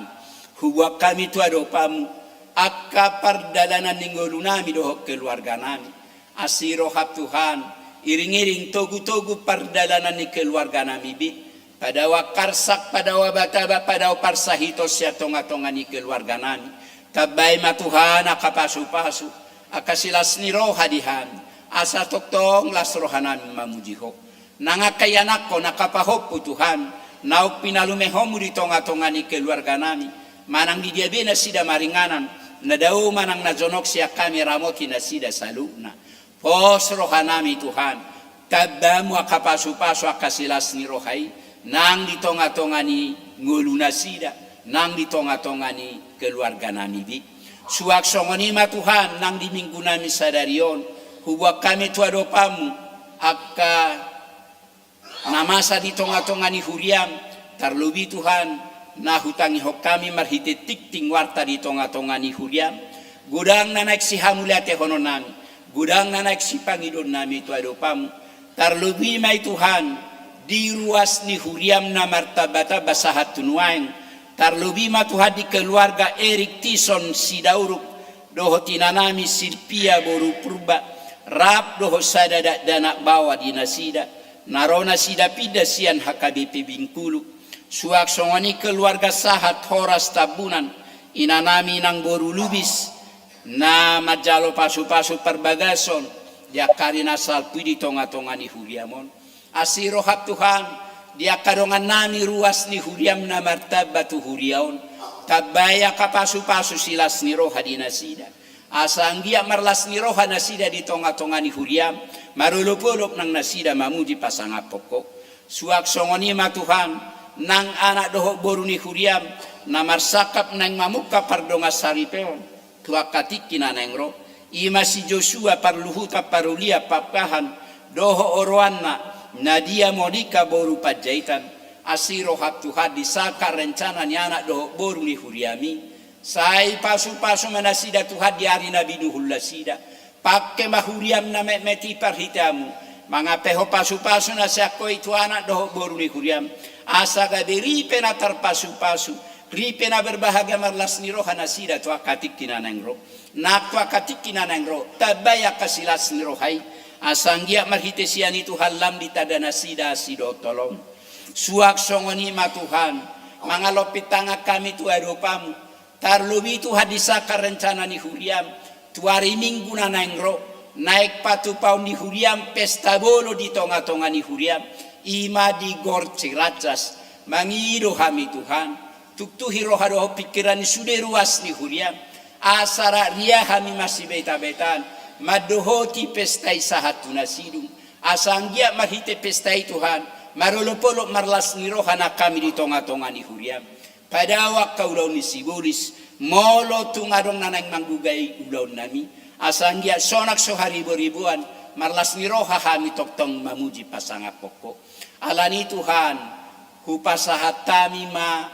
huboan hami tu adopanMu angka pardalanan ni ngolunami dohot keluarganami. Asi rohaM Tuhan, iringiring togutogu pardalanan ni keluarganami be. Padao angka arsak, padao abataba, padao parsahiton sian tongatonga ni keluarganami. Tambai ma Tuhan angka pasupasu, angka silas ni roha di hami, asa tongtong las rohanami mamuji Ho. Nang angka ianakhon, angka pahompu Tuhan, naung pinalumehonMu di tongatonga ni keluarganami, manang di dia be nasida maringanan, na dao manang na jonok sian hami, ramoti nasida saluhutna. Pos rohanami Tuhan, tamba Hamu angka pasupasu, angka silas ni roha i, nang di tongatonga ni ngolunasida, nang di tongatonga ni keluarganami be. Suang songon i ma Tuhan, nang di minggunami sadari on, huboan hami tu adopanMu angka na masa di tongatonga ni huriaM, tarlobi Tuhan, na hutangihon hami marhite tingting warta di tongatonga ni huriaM, godang na naeng sihamauliatehononnami, godang na naeng sipangidoonnami tu adopanMu, tarlobi ma i Tuhan, di ruas ni huriaM na martambatamba sahat tu nuaeng, tarlobi ma Tuhan di keluarga Erik Tison Sidauruk, dohot inanami Silvia boru Purba, rap dohot sada dakdanak baoa di nasida, na ro nasida pinda sian H K B P Bengkulu. Suang songon i keluarga sahat Horas Tambunan, inanami nang boru Lubis, na manjalo pasupasu parbagason, di angka ari na salpu i di tongatonga ni huriaM on. Asi rohaM Tuhan, di angka dongannami ruas ni huriaM na martamba tu huria on, tambai angka pasupasu silas ni roha di nasida. Asa anggiat marlas ni roha nasida di tongatonga ni huriaM, marolopolop nang nasida mamuji pasangaphon Ho. Suang songon i ma Tuhan, nang anak dohot boru ni huriaM, na marsangkap naeng mamungka pardongansaripeon tu angka tingki na naeng ro, i ma si Josua parluhutan parolian pambahen dohot oroanna, Nadia Monika boru Panjaitan, asi rohaM Tuhan di sangkap rencana ni anak dohot boru ni huriaMi, sai pasupasu ma nasida Tuhan di ari na binuhul nasida, pangke ma huriaM na metmet i parhite Hamu, mangampehon pasupasu na sian Ho i tu anak dohot boru ni huriaM, asa gabe ripe na tarpasupasu, Ripe na berbahagia, marlas ni roha nasida tu angka tingki na naeng ro. Nang tu angka tingki na naeng ro, tambai angka silas ni roha i, asa anggiat marhite sian i Tuhan lam ditanda nasida asi dohot holong. Suang songon i ma Tuhan, mangalompit tangan hami tu adopanMu, tarlobi Tuhan di sangkap rencana ni huriaM, tu ari Minggu na naeng ro, naeng patupaon ni huriaM pesta bolon di tonga-tonga ni huriaM, i ma di Gor Ciracas. Mangido hami Tuhan, tuktuhi roha dohot pingkiran ni sude ruas ni huriaM, asa rap ria hami masibeta-betaan mandohoti pesta i sahat tu na sidung, asa anggiat marhite pesta i Tuhan, marolop-olop marlas ni roha nang hami di tonga-tonga ni huriaM. Padao angka ulaon ni sibolis, molo tung adong na naeng manggugai ulaonnami, asa anggiat sonang so haribo-riboan, marlas ni roha hami tongtong mamuji pasangaphon Ho. Alani Tuhan, hupasahat hami ma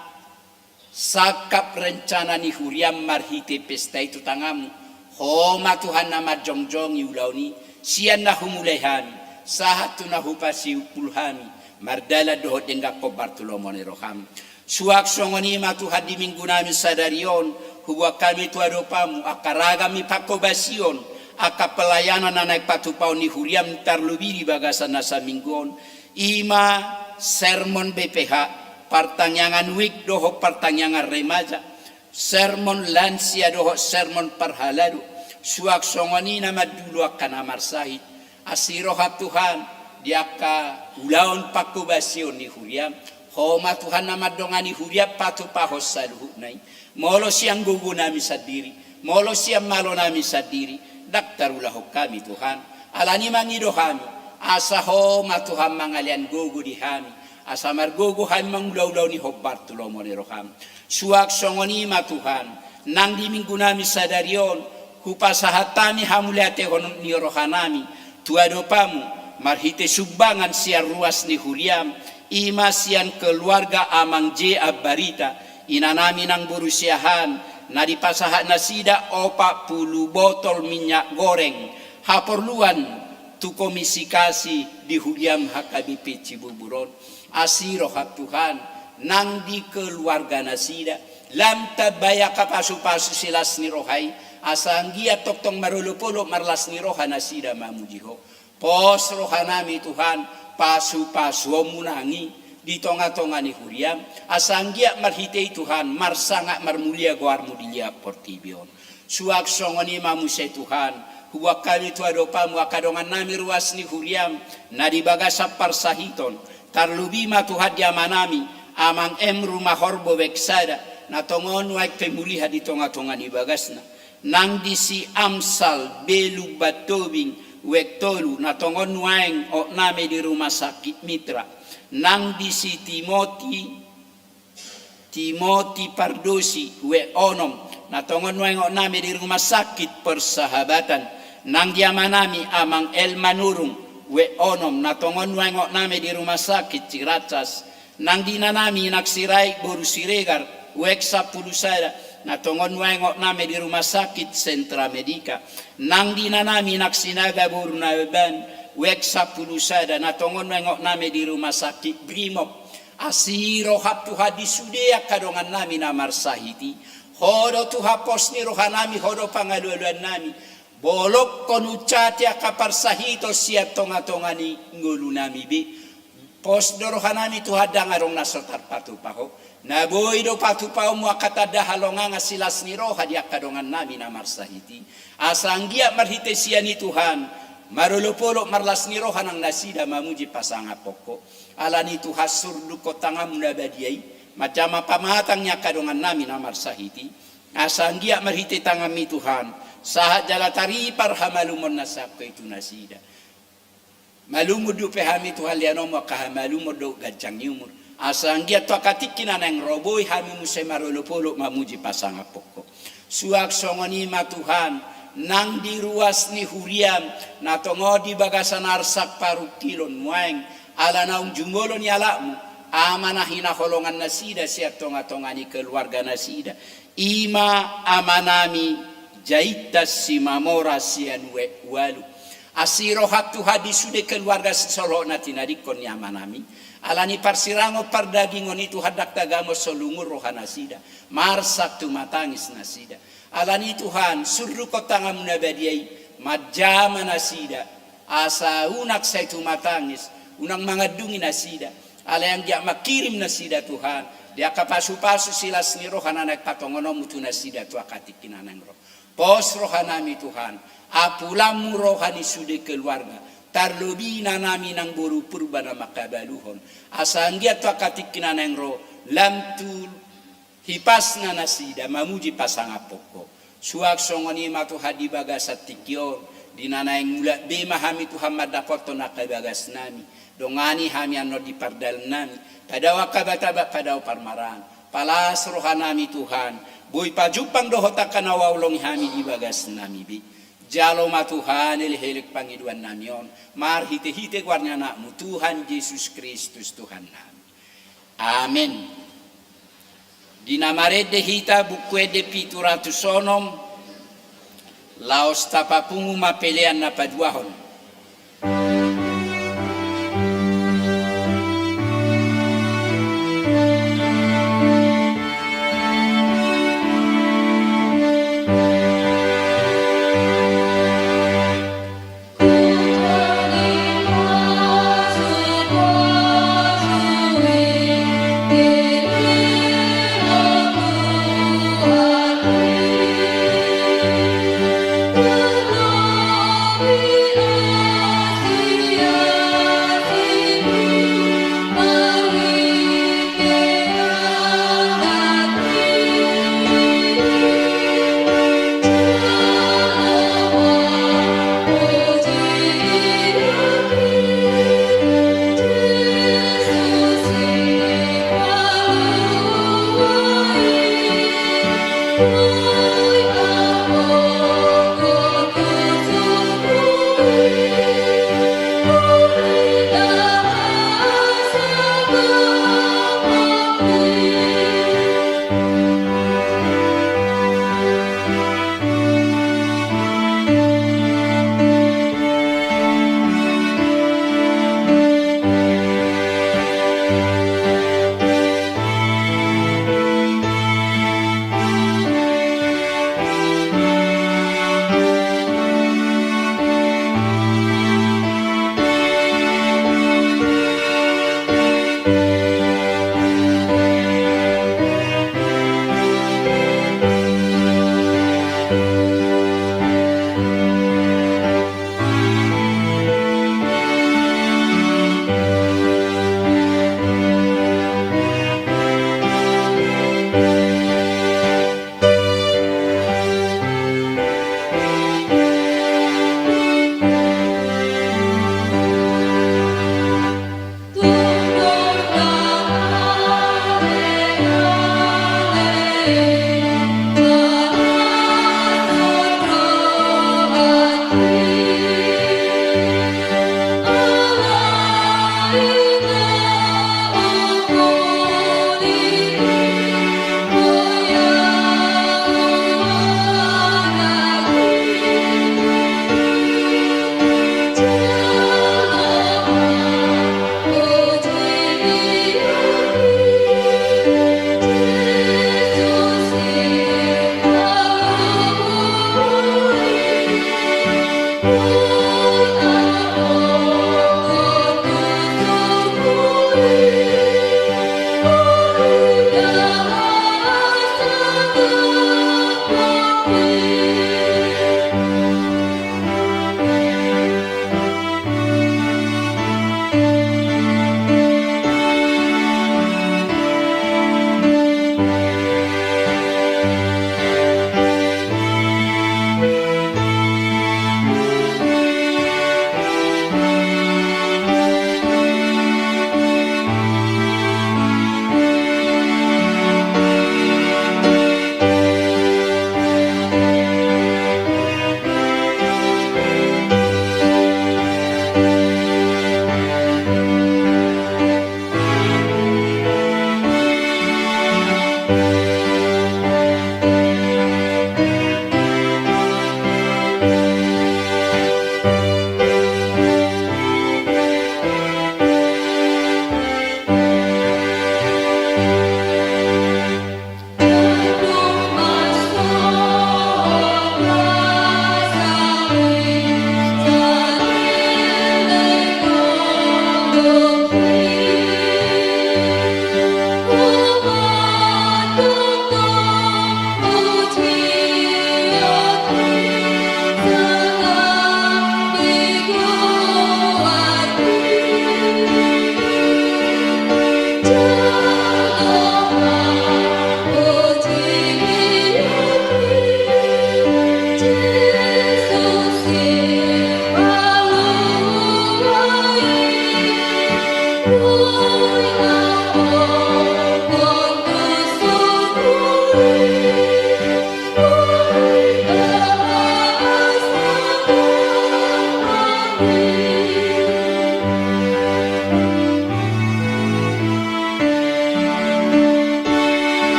sangkap rencana ni huriaM marhite pesta i tu tanganMu. Ho ma Tuhan na manjongjongi ulaon i, sian na humulai hami, sahat tu na hupasiumpul hami, mardalan dohot denggan hombar tu lomo ni rohaM. Suang songon i ma Tuhan, di Minggu nami sadari on, huboan hami tu adopanMu angka ragam ni panghobasion, angka pelayanan na naeng patupaon ni huriaM, tarlobi di bagasan na saminggu on, i ma sermon B P H, partangiangan wijk dohot partangiangan remaja, sermon lansia dohot sermon parhalado, suang songon i na mandulu angka na marsahit. Asi rohaM Tuhan, di angka ulaon panghobasion ni huriaM, Ho ma Tuhan na mandongani huriaM patupahon saluhutna i. Molo sian gogo nami sandiri, molo sian malo nami sandiri, ndang tarulahon hami Tuhan. Alani mangido hami, asa Ho ma Tuhan mangalean gogo di hami, asa margogo hami mangula ulaon i hombar tu lomo ni rohaM. Suang songon i ma Tuhan, nang di Minggu nami sadari on, hupasahat hami hamauliatehon ni roha nami tu adopanMu, marhite sumbangan sian ruas ni huriaM, i ma sian keluarga Amang J. Ambarita, ina nami nang boru Siahaan, na dipasahat nasida opat pulu botol minyak goreng, haporluan tu Komisi Kasih di huriaM H K B P Cibubur on. Asi rohaM Tuhan, nang di keluarga nasida, lam tambai angka pasu-pasu silas ni roha i, asa anggiat tongtong marolop-olop marlas ni roha nasida mamuji Ho. Pos roha nami Tuhan, pasu-pasuonMu nang i di tonga-tonga ni huriaM, asa anggiat marhite i Tuhan, marsangap marmulia goarMu di liat portibi on. Suang songon i ma muse Tuhan, huboan hami tu adopanMu angka dongan nami ruas ni huriaM, na di bagasan parsahiton, tarlobi ma Tuhan di ama nami, Amang M. Rumahorbo wijk sada, na tongon nuaeng pemulihan di tonga-tonga ni bagasna. Nang di si Amsal B. Lumban Tobing wijk tolu, na tongon nuaeng hot nami di Rumah Sakit Mitra. Nang di si Timoti, Timoti Pardosi wijk onom, na tongon nuaeng hot nami di Rumah Sakit Persahabatan. Nang di ama nami Amang L. Manurung wijk onom, na tongon nuaeng hot nami di Rumah Sakit Ciracas. Nang di ina nami Inak Sirait boru Siregar wijk sampulu sada, na tongon nuaeng hot nami di Rumah Sakit Sentra Medika. Nang di ina nami Inak Sinaga boru Nababan wijk sampulu sada, na tongon nuaeng hot nami di Rumah Sakit Brimob. Asi rohaM Tuhan di sude angka dongan nami na marsahit i. Ho do Tuhan pos ni roha nami, Ho do pangalualuan nami. Bolongkon uncati angka parsahiton sian tonga-tonga ni ngolu nami be. Pos do roha nami Tuhan, ndang adong na so tarpatupa Ho. Na boi do patupaonMu angka tanda halongangan silas ni roha di angka dongan nami na marsahit i. Asa anggiat marhite sian i Tuhan, marolop-olop marlas ni roha nang nasida mamuji pasangaphon Ho. Alani Tuhan surdukkon tanganMu na badia i, manjama pamatang ni angka dongan nami na marsahit i. Asa anggiat marhite tanganMi Tuhan, sahat jala taripar hamalumon na sahat i tu nasida. Malumon dope hami Tuhan, leanonMu angka hamalumon dohot ganjang ni umur. Asa anggiat tu angka tingki na naeng ro boi hami muse marolop-olop mamuji pasangaphon Ho. Suang songon i ma Tuhan, nang di ruas ni huriaM, na tongon di bagasan arsak parungkilon nuaeng, ala naung jumolo ni alapMu, ama na hinaholongan nasida sian tonga-tonga ni keluarga nasida. I ma ama nami Jainta Simamora sian wijk ualu. Asi roham Tuhan di sude keluarga sisolhot na tinadingkon ni amanami. Ala ni parsirangon pardagingon i Tuhan, ndang tagamon so lungun rohanasida, marsak tumatangis nasida. Ala ni Tuhan, surdukkon tanganmu na badia i, manjama nasida, asa unang sai tumatangis, unang mangandungi nasida. Alai anggiat mangkirim nasida Tuhan, di angka pasupasu silas ni roha na naeng patongononmu tu nasida tu angka tingki na naeng ro. Pos rohanami Tuhan, ampulanmu roha ni sude keluarga, tarlobi inanami nang boru Purba na mangkabaluhon, asa anggiat tu angka tingki na naeng ro, lam tu hipasna nasida mamuji pasangaphon Ho. Suang songon i ma Tuhan di bagasan tingki on, di na naeng mulak be ma hami Tuhan mandapothon angka bagasnami, dongani hami annon di pardalanan nami, padao angka batabat, padao parmaraan, palas rohanami Tuhan, boi pajumpang dohot angka na huhaholongi hami di bagasnami be. Jalo ma Tuhan elekelek pangidoannami on, marhitehite goar ni Anakmu Tuhan Jesus Kristus Tuhannami. Amen. Di na marende hita Buku Ende pitu ratus onom, laos tapapungu ma pelean na paduahon.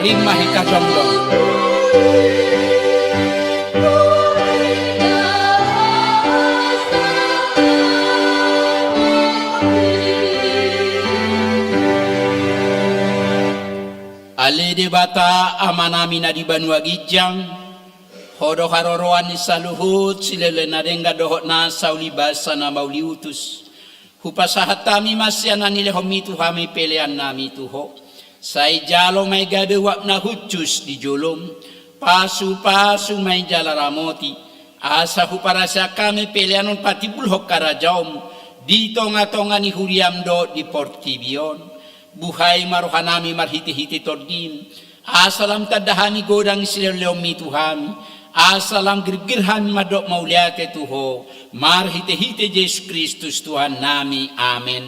Rima hita jomblo. Ale Debata Amanami na di banua ginjang, Ho do haroroan ni saluhut silehonlehon na denggan dohot nasa ulibasa na mauliutus. Hupasahat hami ma sian na nilehonmi tu hami peleannami tu Ho. Sai jalo ma i gabe uap na hushus di jolom, pasupasu ma i jala ramoti, asa huparaseak hami pelean on patimbulhon harajaonmu di tongatonga ni huriam dohot di portibi on. Buhai ma rohanami marhitehite Tondim, asa lam tanda hami godang ni silehonlehonmi tu hami, asa lam girgir hami mandok mauliate tu Ho, marhitehite Jesus Kristus Tuhannami. Amen.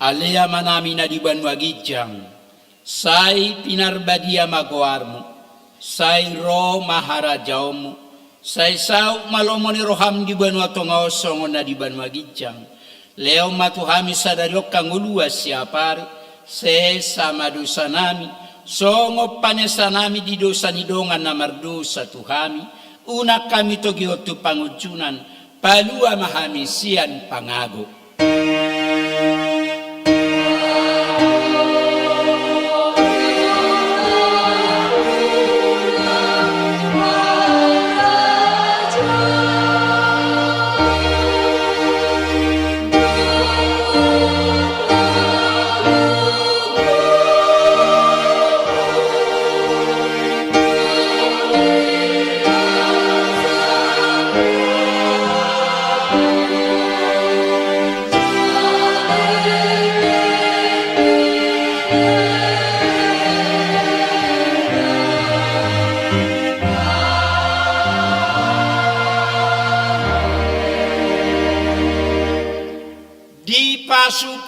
Ale Amanami na di banua ginjang, sai pinarbadia ma goarmu, sai ro ma harajaonmu, sai saut ma lomo ni roham di banua tonga on songon na di banua ginjang. Lehon ma tu hami sadari on hangoluan siapari, sesa ma dosanami, songon panesanami di dosa ni dongan na mardosa tu hami, unang hami togihon tu pangunjunan, palua ma hami sian pangago.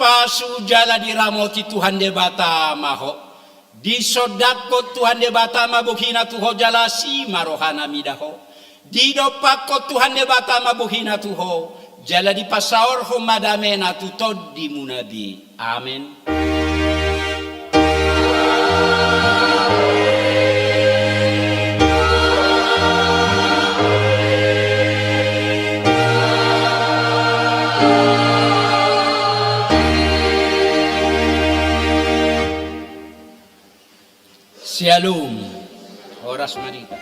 Pasu jala diramoti Tuhan Debata ma ho. Disondangkon Tuhan Debata ma bohina tu ho jala asi ma rohana mida ho. Didompakkon Tuhan Debata ma bohina tu ho, jala dipasaorhon ma damena tu tondimuna be. Amen. Syalom. Horas ma di hita.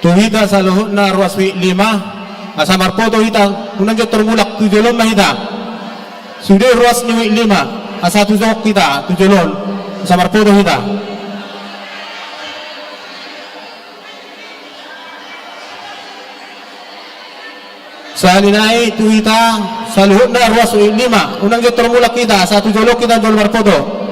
Tu hita saluhutna ruas ni Wijk lima, asa marpoto hita, unang jottor mulak, tu jolo on ma hita. Sude ruas ni Wijk lima, asa tu jolo hita, tu jolo on, asa marpoto hita. Sahali nai tu hita saluhutna ruas ni Wijk lima, unang jottor mulak hita, asa tu jolo on hita jolo marpoto.